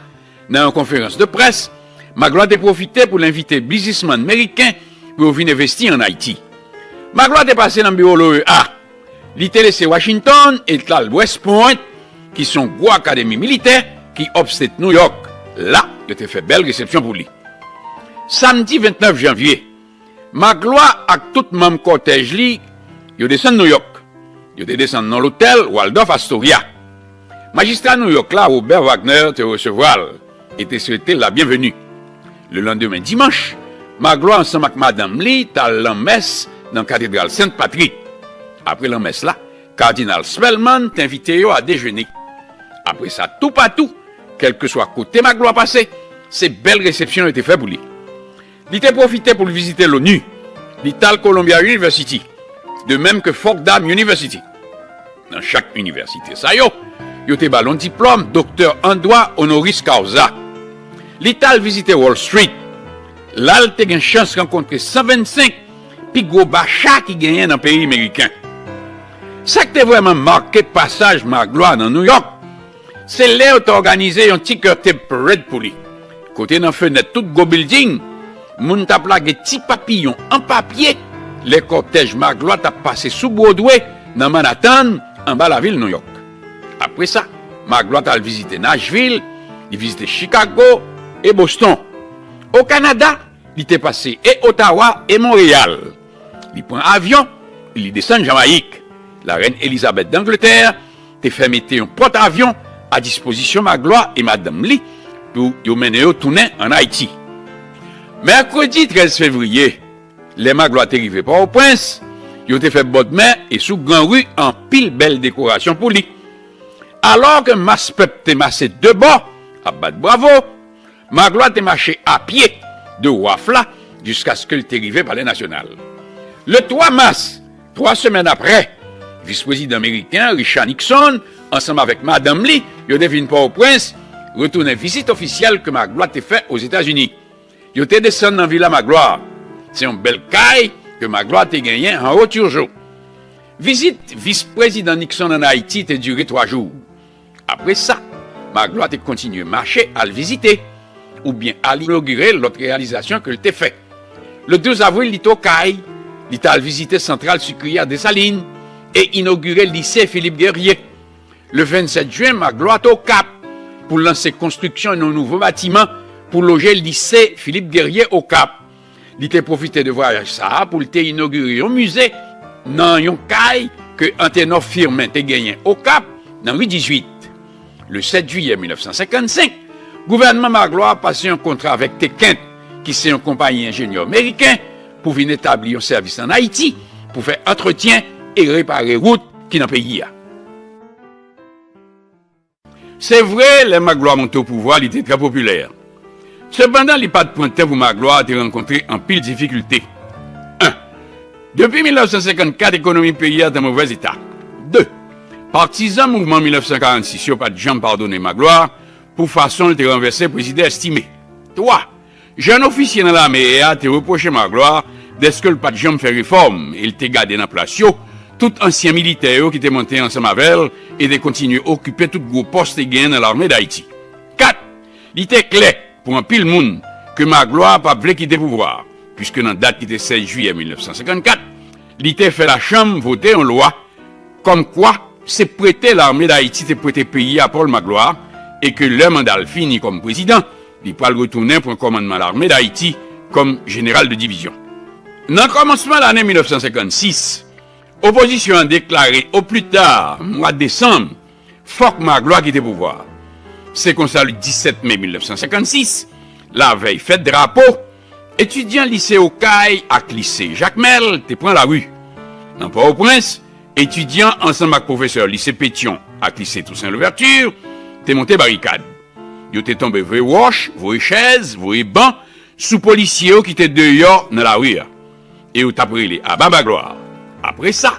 nan yon konferans de près, Magloire te pwofite pou l envite biznismann meriken pou yo vin envesti ann Ayiti. Magloire te pase nan biwo l'O E A. Li te lese Washington e t al West Point, ki se yon gwo akademi militè ki upstate New York. La, yo te fè bèl resepsyon pou li. Samdi vennèf janvye, Magloire ak tout manm kòtèj li, yo desann Nouyòk. Yo te desann nan lotèl Waldorf Astoria. Majistra Nouyòk la, Robert Wagner, te resevwa l e te swete l la byenveni. Le landemen dimanch, Magloire ansanm ak madanm li t al lanmès nan katedral Sent Patrik. Apre lanmès la, Kadinal Spellman te envite yo a dejene. Apre sa, toupatou, kèlkeswa kote Magloire pase, se bèl resepsyon yo te fè pou li. Li te pwofite pou l vizite l'ONU. Li t al Columbia University, de menm ke Fordham University. Nan chak inivèsite sa yo, yo te ba l yon diplòm doktè an dwa honoris causa. Li t al vizite Wall Street. La, l te gen chans rankontre san vennsenk pi gwo bacha ki genyen nan peyi meriken. Sa k te vrèman make pasaj Maglwa nan Nouyòk, se lè yo t òganize yon ti curtape parade pou li, kote nan fenèt tout gwo bilding, moun t ap lage ti papiyon an papye lè kòtèj Maglwa t ap pase sou Bwodwe nan Manhattan, anba lavil Nouyòk. Apre sa, Maglwa t al vizite Nashville, li vizite Chicago e Boston. O Kanada, li te pase e Ottawa e Monreyal. Li pran avyon, li desann Jamayik. Larèn Elizabeth d Angletè te fè mete yon pòt avyon a dispozisyon Maglwa e madanm li pou yo mennen yo tounen ann Ayiti. Mèkredi trèz fevriye, lè Maglwa te rive Pòtoprens, yo te fè bòdmè e sou gran ri anpil bèl dekorasyon pou li. Alò ke mas pèp te mache de bò, ap bat bravo, Maglwa te mache apye de Waf la jiskaske l te rive Palè Nasyonal. Le twa mas, twa semèn apre, vis prezidan meriken an, Richard Nixon, ansanm avèk madanm li, yo te vin Pòtoprens, retounen vizit ofisyèl ke Maglwa te fè Ozetazini. Yo te desann nan Vila Maglwa. Se yon bèl kay ke Maglwa te genyen anwo Turgeau. Vizit vis prezidan Nixon ann Ayiti te dire twa jou. Apre sa, Maglwa te kontinye mache al vizite oubyen al inogire lòt reyalizasyon ke l te fè. Le douz avril, li t Okay, li t al vizite Santral Sikriya Desalin e inogire Lise Philippe Guerrier. Le vennsèt jen, Maglwa t Okap pou lanse konstriksyon yon nouvo batiman pou loje Lise Philippe Guerrier Okap. Li te pwofite de vwayaj sa a pou l te inogire yon mize nan yon kay ke Antenor Firmin te genyen Okap, nan ri dizuit. Le sèt jiyè mil nèf san senkannsenk, gouvènman Maglwa pase yon kontra avèk Tekent, ki se yon konpayi enjenyè meriken, pou vin etabli yon sèvis ann Ayiti pou fè antretyen e repare wout ki nan peyi a. Se vre, lè Maglwa monte o pouvwa, li te trè popilè. Sepandan, li pa t pran tan pou Maglwa te rankontre anpil difikilte. En, depi mil nèf san senkannkat, ekonomi peyi a t an movèz eta. De, patizan mouvman mil nèf san karannsis yo pa t janm padone Maglwa pou fason l te ranvèse prezidan Estimé. Twa, jèn ofisye nan lame a te repwoche Maglwa dèske l pa t janm fè refòm e l te gade nan plas yo tout ansyen militè yo ki te monte ansanm avè l e te kontinye okipe tout gwo pòs te genyen nan Lame d Ayiti. Kat, li te klè pou anpil moun ke Maglwa pa t vle kite pouvwa a, piske nan dat ki te sèz jiyè mil nèf san senkannkat, li te fè lachanm vote yon lwa kòmkwa se prete Lame d Ayiti te prete peyi a Pòl Maglwa e ke lè manda l fini kòm prezidan, li pral retounen pran kòmandman Lame d Ayiti kòm jeneral de divizyon. Nan kòmansman lane mil nèf san senkannsis, opozisyon an deklare o pli ta mwa desanm, fòk Maglwa kite pouvwa a. Se konsa, le disèt me mil nèf san senkannsis, lavèy fèt drapo, etidyan lise Okay ak lise Jakmèl te pran lari. Nan Pòtoprens, etidyan ansanm ak pwofesè lise Petyon ak lise Toussaint Louverture te monte barikad. Yo te tonbe voye wòch, voye chèz, voye ban sou polisye yo ki te deyò nan lari a. E yo t ap rele aba Maglwa. Apre sa,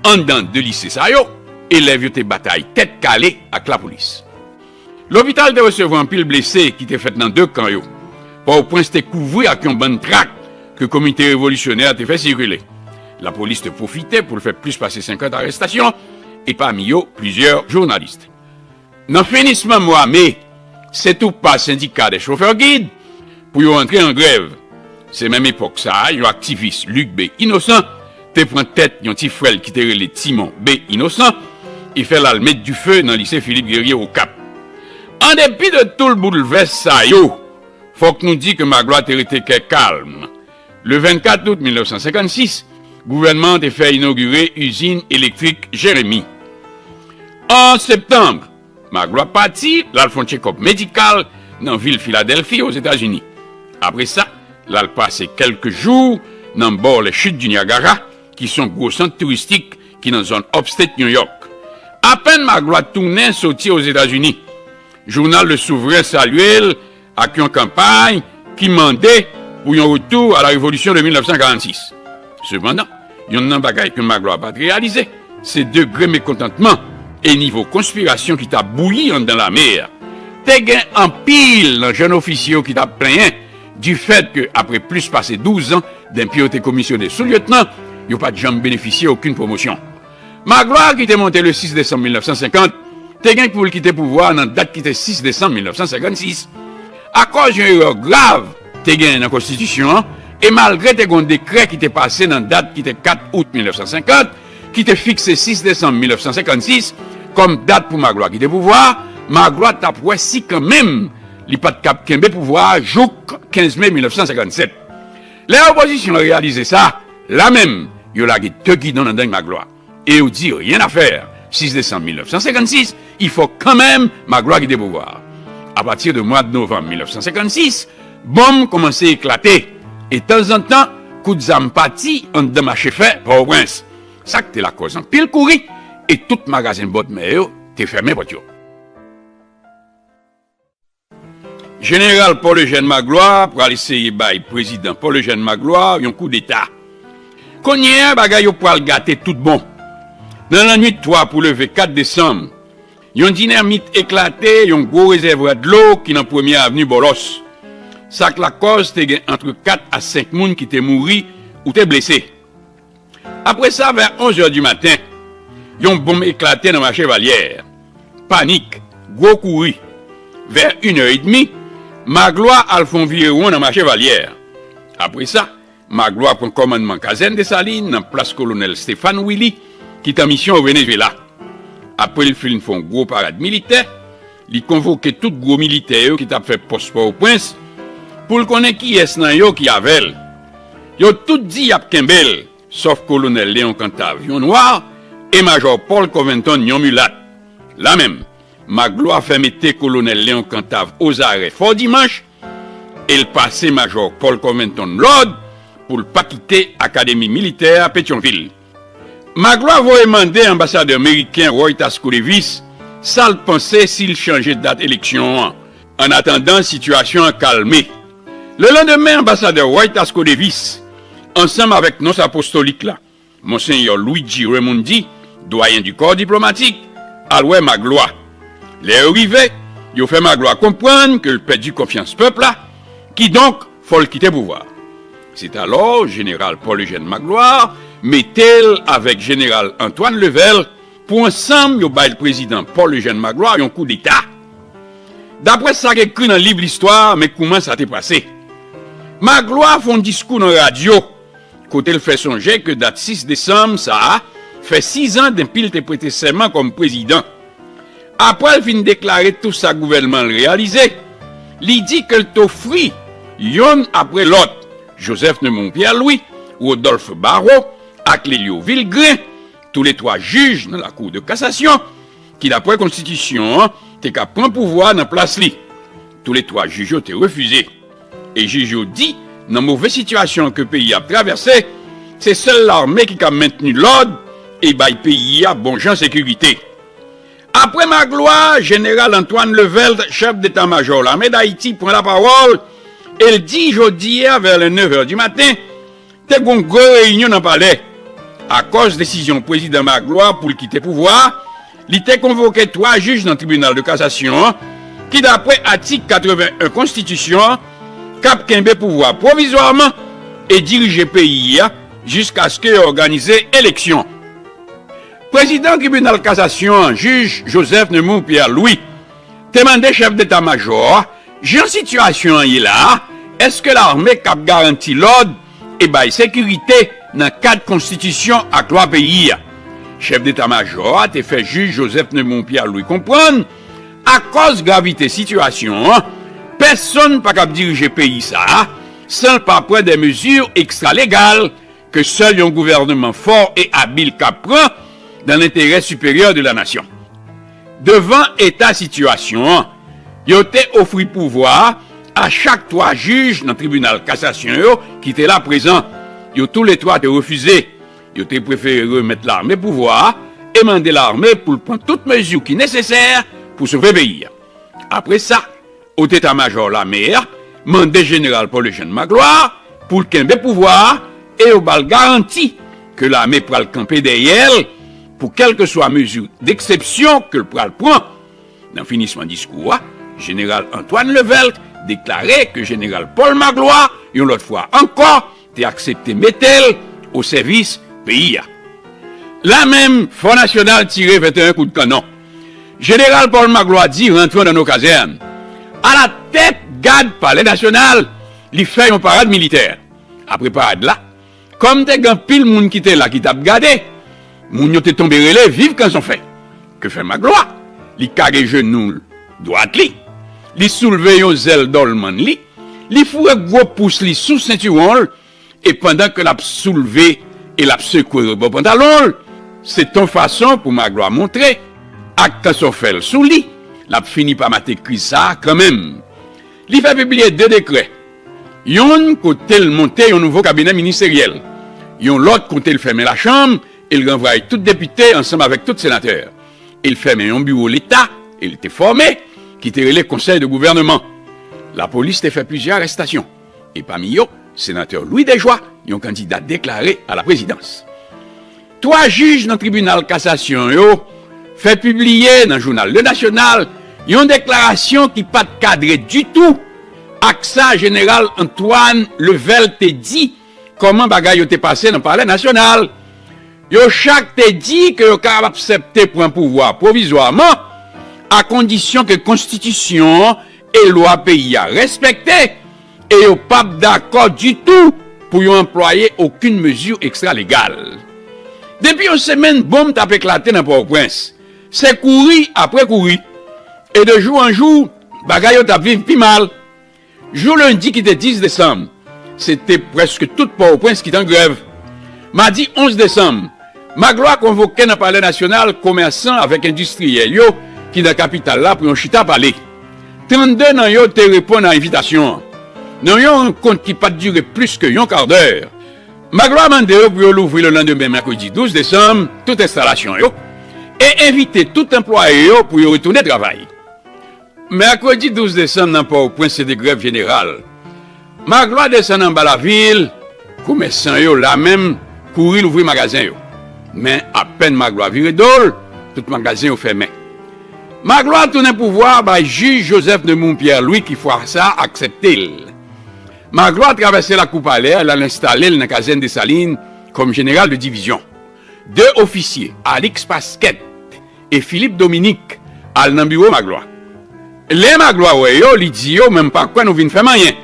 anndan de lise sa yo, elèv yo te batay tèt kale ak lapolis. Lopital te resevwa anpil blese ki te fèt nan de kan yo. Pòtoprens te kouvri ak yon bann trak ke Komite Revolisyonè a te fè sikile. Lapolis te pwofite pou l fè plis pase senkant arestasyon, e pami yo plizyè jounalis. Nan finisman mwa me, se tou pa sendika dè chofè gid pou yo antre an grèv. Se menm epòk sa a, yon aktivis, Luc B Innocent, te pran tèt yon ti frè l ki te rele Timon B Innocent e fè l al met dife nan lise Philippe Guerrier Okap. An depi de tout boulvès sa yo, fòk nou di ke Maglwa te rete kè kalm. Le vennkat out mil nèf san senkannsis, gouvènman an te fè inogire izin elektrik Jeremi. An septanm, Maglwa pati, l al fè yon tchekòp medikal nan vil Filadèlfi, Ozetazini. Apre sa, l al pase kèlke jou nan bò les Chutes du Niagara, ki se yon gwo sant touristik ki nan zòn upstate New York. Apèn Maglwa tounen soti Ozetazini, jounal Le Souverain salye l ak yon kanpay ki mande pou yon retour à la révolution de mil nèf san karannsis. Sepandan, yonn nan bagay ke Maglwa pa t reyalize, se degre mekontantman e nivo konspirasyon ki t ap bouyi anndan lame a. Te gen anpil nan jèn ofisye yo ki t ap plenyen difèt ke, apre plis pase douz an denpi yo te komisyone sou lyetnan, yo pa t janm benefisye okenn pwomosyon. Magloire, ki te monte le sis desanm mil nèf san senkant, te gen pou l kite pouvwa a nan dat ki te sis desanm mil nèf san senkannsis. Akòz yon erè grav te genyen nan konstitisyon an, e malgre te gen yon dekrè ki te pase nan dat ki te kat out mil nèf san senkant, ki te fikse sis desanm mil nèf san senkannsis kòm dat pou Magloire kite pouvwa a, Magloire t ap wè si kanmenm li pa t kab kenbe pouvwa a jouk kenz me mil nèf san senkannsèt. Lè opozisyon an reyalize sa, la menm, yo lage de gidon nan deng Magloire. Et yo di, rien à faire, sis desanm mil nèf san senkannsis, il faut quand même Magloire kite pouvwa a. Apati de mwa de novanm mil nèf san senkannsis, bonm kòmanse eklate, e tanzantan, kout zam pati anndan mache fè Pòtoprens. Sa k te lakòz anpil kouri, e tout magazen bòdmè yo te fèmen pòt yo. Jeneral Paul Eugène Magloire pral eseye bay prezidan Paul Eugène Magloire yon koudeta. Kounye a, bagay yo pral gate tout bon. Nan lannwit twa pou leve kat desanm, yon dinamit eklate yon gwo rezèvwa dlo ki nan Premye Avni Bòlòs. Sa k lakòz te gen ant kat a senk moun ki te mouri ou te blese. Apre sa, vè onz è di maten, yon bonm eklate nan mache Valyè. Panik, gwo kouri. Vè inè edmi, Magloire al fè yon virewon nan mache Valyè. Apre sa, Magloire pran kòmandman kazèn Desalin nan plas kolonèl Stéphane Willy, ki t an misyon o Venezuela. Apre l fin fè yon gwo parad militè, li konvoke tout gwo militè yo ki t ap fè pòs Pòtoprens pou l konnen kiyès nan yo ki avè l. Yo tout di y ap kenbe l, sòf kolonèl Léon Cantave, yon nwa, e majò Paul Covington, yon milat. La menm, Magloire fè mete kolonèl Léon Cantave ozarè Fò Dimanch, e l pase majò Paul Covington lòd pou l pa kite Akademi Militè a Petyonvil. Magloire voye mande anbasadè meriken Roy Tasco Davis sa l panse si l chanje dat eleksyon an, annatandan sitiyasyon an kalme. Lelandemen, anbasadè Roy Tasco Davis, ansanm avèk nons apostolik la, Monsenyè Luigi Raimondi, doyen du corps diplomatique, al wè Magloire. Lè yo rive, yo fè Magloire konprann ke l pèdi konfyans pèp la, kidonk, fò l kite pouvwa a. Se t alò jeneral Paul Eugène Magloire mete l avèk jeneral Antoine Levelt pou ansanm yo bay prezidan Paul Eugène Magloire yon koudeta. Daprè sa k ekri nan liv listwa, men kouman sa te pase. Magloire fè yon diskou nan radyo, kote l fè sonje ke dat sis desanm sa a fè sizan depi l te prete sèman kòm prezidan. Apre l fin deklare tou sa gouvènman l reyalize, li di ke l t ofri, yonn apre lòt, Joseph Neumond Pierre Louis, Rodolphe Barrot ak Lelio Vilgré, toulètwa jij nan Lakou de Kasasyon, ki, daprè konstitisyon an, te ka pran pouvwa a nan plas li. Toulètwa jij yo te refize. E jij yo di, nan move sitiyasyon ke peyi a ap travèse, se sèl lame ki ka mentni lòd e bay peyi a bon jan sekirite. Apre Magloire, jeneral Antoine Levelt, chèf deta majò lame Dayiti, pran lapawòl e l di jodi a vè le nèf è di maten, te gen yon gwo reyinyon nan palè. Akòz desizyon prezidan Magloire pou l kite pouvwa a, li te konvoke twa jij nan tribinal de kasasyon an, ki, daprè atik katreven en konstitisyon an, k ap kenbe pouvwa a pwovizwaman e dirije peyi a jiskaske yo òganize eleksyon. Prezidan tribinal kasasyon an, jij Joseph Neumond Pierre Louis, te mande chèf deta majò a, jan sitiyasyon an ye la a, èske lame k ap garanti lòd e bay sekirite nan kad konstitisyon ak lwa peyi a? Chèf deta majò a te fè jij Joseph Neumond Pierre Louis konprann, akòz gravite sitiyasyon an, pèsonn pa kab dirije peyi sa a san l pa pran de mezi ekstra legal ke sèl yon gouvènman fò e abil ka pran dans l'intérêt supérieur de la nation. Devan eta sitiyasyon an, yo te ofri pouvwa a a chak twa jij nan tribinal kasasyon yo ki te la prezan. Yo toulètwa te refize. Yo te prefere remèt lame pouvwa a e mande lame pou l pran tout mezi ki nesesè pou sove peyi a. Apre sa, Woteta Majò lame a mande jeneral Paul Eugène Magloire pou l kenbe pouvwa a e yo ba l garanti ke lame pral kanpe dèyè l pou kèlkeswa mezi deksepsyon ke l pral pran. Nan finisman diskou a, jeneral Antoine Levelt deklare ke jeneral Paul Magloire, yon lòt fwa ankò, te aksepte mete l o sèvis peyi a. Lamenm, Fò Nasyonal tire venteyen kout kannon. Jeneral Paul Magloire di, rentrons dans nos casernes. Alatèt gad Palè Nasyonal, li fè yon parad militè. Apre parad la, kòm te gen anpil moun ki te la ki t ap gade, moun yo te tonbe rele, "Viv Kanson Fè!" Ke fè Magloire? Li kage jenou dwat li, li soulve yon zèl dòlmann li, li foure gwo pous li sou sentiwon l, e pandan ke l ap soulve e l ap sekwe rebò pantalon l, se t on fason pou Magloire montre, ak Kanson Fè l sou li, l ap fini pa mate kriz sa a kanmenm. Li fè pibliye de dekrè. Yonn kote l monte yon nouvo kabinè ministeryèl. Yon lòt kote l fèmen lachanm e l ranvwaye tout depite ansanm avèk tout senatè. E l fèmen yon biwo leta e l te fòme, ki te rele Konsèy de Gouvèneman. Lapolis te fè plizyè arèstasyon, e pami yo, senatè Louis Desjoies, yon kandida deklare a la prezidans. Twa jij nan tribinal kasasyon yo fè pibliye nan jounal Le National yon deklarasyon ki pa t kadre ditou ak sa jeneral Antoine Level te di, kòman bagay yo te pase nan Palè Nasyonal. Yo chak te di ke yo kapab aksepte pran pouvwa pwovizwaman, a kondisyon ke konstitisyon an e lwa peyi a respekte, e yo p ap dakò ditou pou yo anplwaye okenn mezi ekstralegal. Depi yon semèn, bonm t ap eklate nan Pòtoprens. Se kouri apre kouri. E de jou an jou, bagay yo t ap viv pi mal. Jou lendi ki te dis desanm, se te prèske tout Pòtoprens ki t an grèv. Madi onz desanm, Magloire konvoke nan Palè Nasyonal komèsan avèk endistriyèl yo ki nan kapital la pou yon chita pale. Trannde nan yo te reponn a envitasyon an. Nan yon rankont ki pa t dire plis ke yon kadè, Magloire mande yo pou yo louvri lelandemen, mèkredi douz desanm, tout enstalasyon yo e envite tout anplwaye yo pou yo retounen travay. Mèkredi douz desanm nan Pòtoprens se te grèv jeneral. Magloire desann anba lavil, komèsan yo lamenm kouri louvri magazen yo. Men apèn Magloire vire do l, tout magazen yo fèmen. Magloire tounen pouvwa a bay jij Joseph Nemours Pierre Louis ki fwa sa a aksepte l. Magloire travèse lakou palè a, l al enstale l nan kazèn Desalin kòm jeneral de divizyon. De ofisye, Alix Pasquet e Philippe Dominique, al nan biwo Magloire. Lè Magloire wè yo, li di yo, "Men m pa kwè nou vin fè m anyen."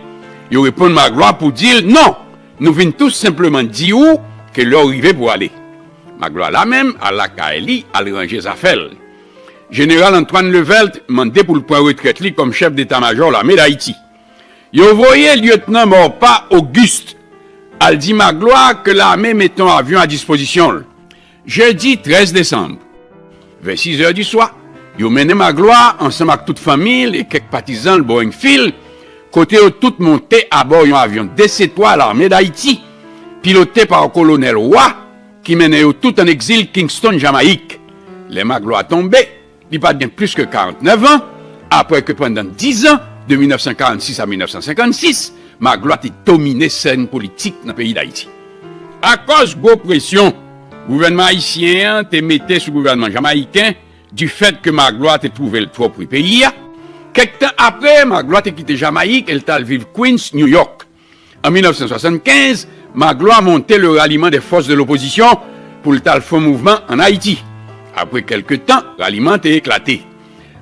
Yo reponn Magloire pou di l, "Non, nou vin tou senpleman di w ke lè w rive pou w ale." Magloire lamenm al lakay li, al ranje zafè l. Jeneral Antoine Levelt mande pou l pran retrèt li kòm chèf deta majò lame Dayiti. Yo voye Lyetnan Maurepas Auguste al di Magloire ke lame mete yon avyon a dispozisyon l. Jedi trèz desanm, vè sis è di swa, yo mennen Magloire ansanm ak tout fanmi l e kèk patizan l bò Enfield, kote yo tout monte abò yon avyon D C twa lame Dayiti, pilote pa Kolonèl Roy, ki mennen yo tout an egzil Kingston, Jamayik. Lè Magloire tonbe, li pa t gen plis ke karantnèf an, apre ke pandan diz an, de mil nèf san karannsis a mil nèf san senkannsis, Magloire te domine sèn politik nan peyi Dayiti. Akòz gwo presyon gouvènman ayisyen an te mete sou gouvènman jamayiken, difèt ke Magloire te twouve l twò pre peyi a, kèk tan apre, Magloire te kite Jamayik e l t al viv Queens, New York. An mil nèf san swasannkenz, Magloire monte le Ralliement des Forces de l'Opposition pou l t al fè yon mouvman ann Ayiti. Apre kèlke tan, raliman an te eklate.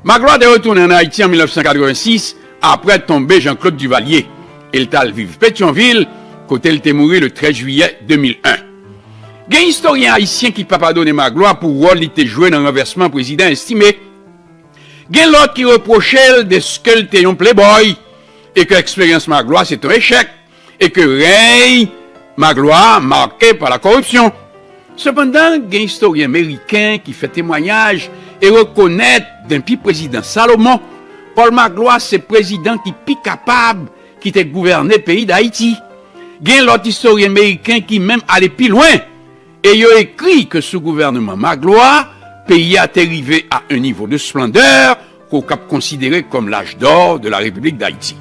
Magloire te retounen ann Ayiti an mil nèf san katrevensis, apre tonbe Jean-Claude Duvalier, e l t al viv Petyonvil, kote l te mouri le trèz jiyè de mil en. Gen istoryen ayisyen ki pa padone Magloire pou wòl li te jwe nan ranvèsman prezidan Estimé. Gen lòt ki repwoche l dèske l te yon playboy e ke eksperyans Magloire se t on echèk e ke rèy Magloire make pa la koripsyon. Sepandan, gen istoryen meriken ki fè temwayaj e rekonèt denpi prezidan Salomon, Paul Magloire se prezidan ki pi kapab ki te gouvène peyi Dayiti. Gen lòt istoryen meriken ki menm ale pi lwen e yo ekri ke sou gouvèneman Magloire, peyi a te rive a un nivo de splandè ke w kab konsidere kòm l'âge d'or de la République d'Haïti.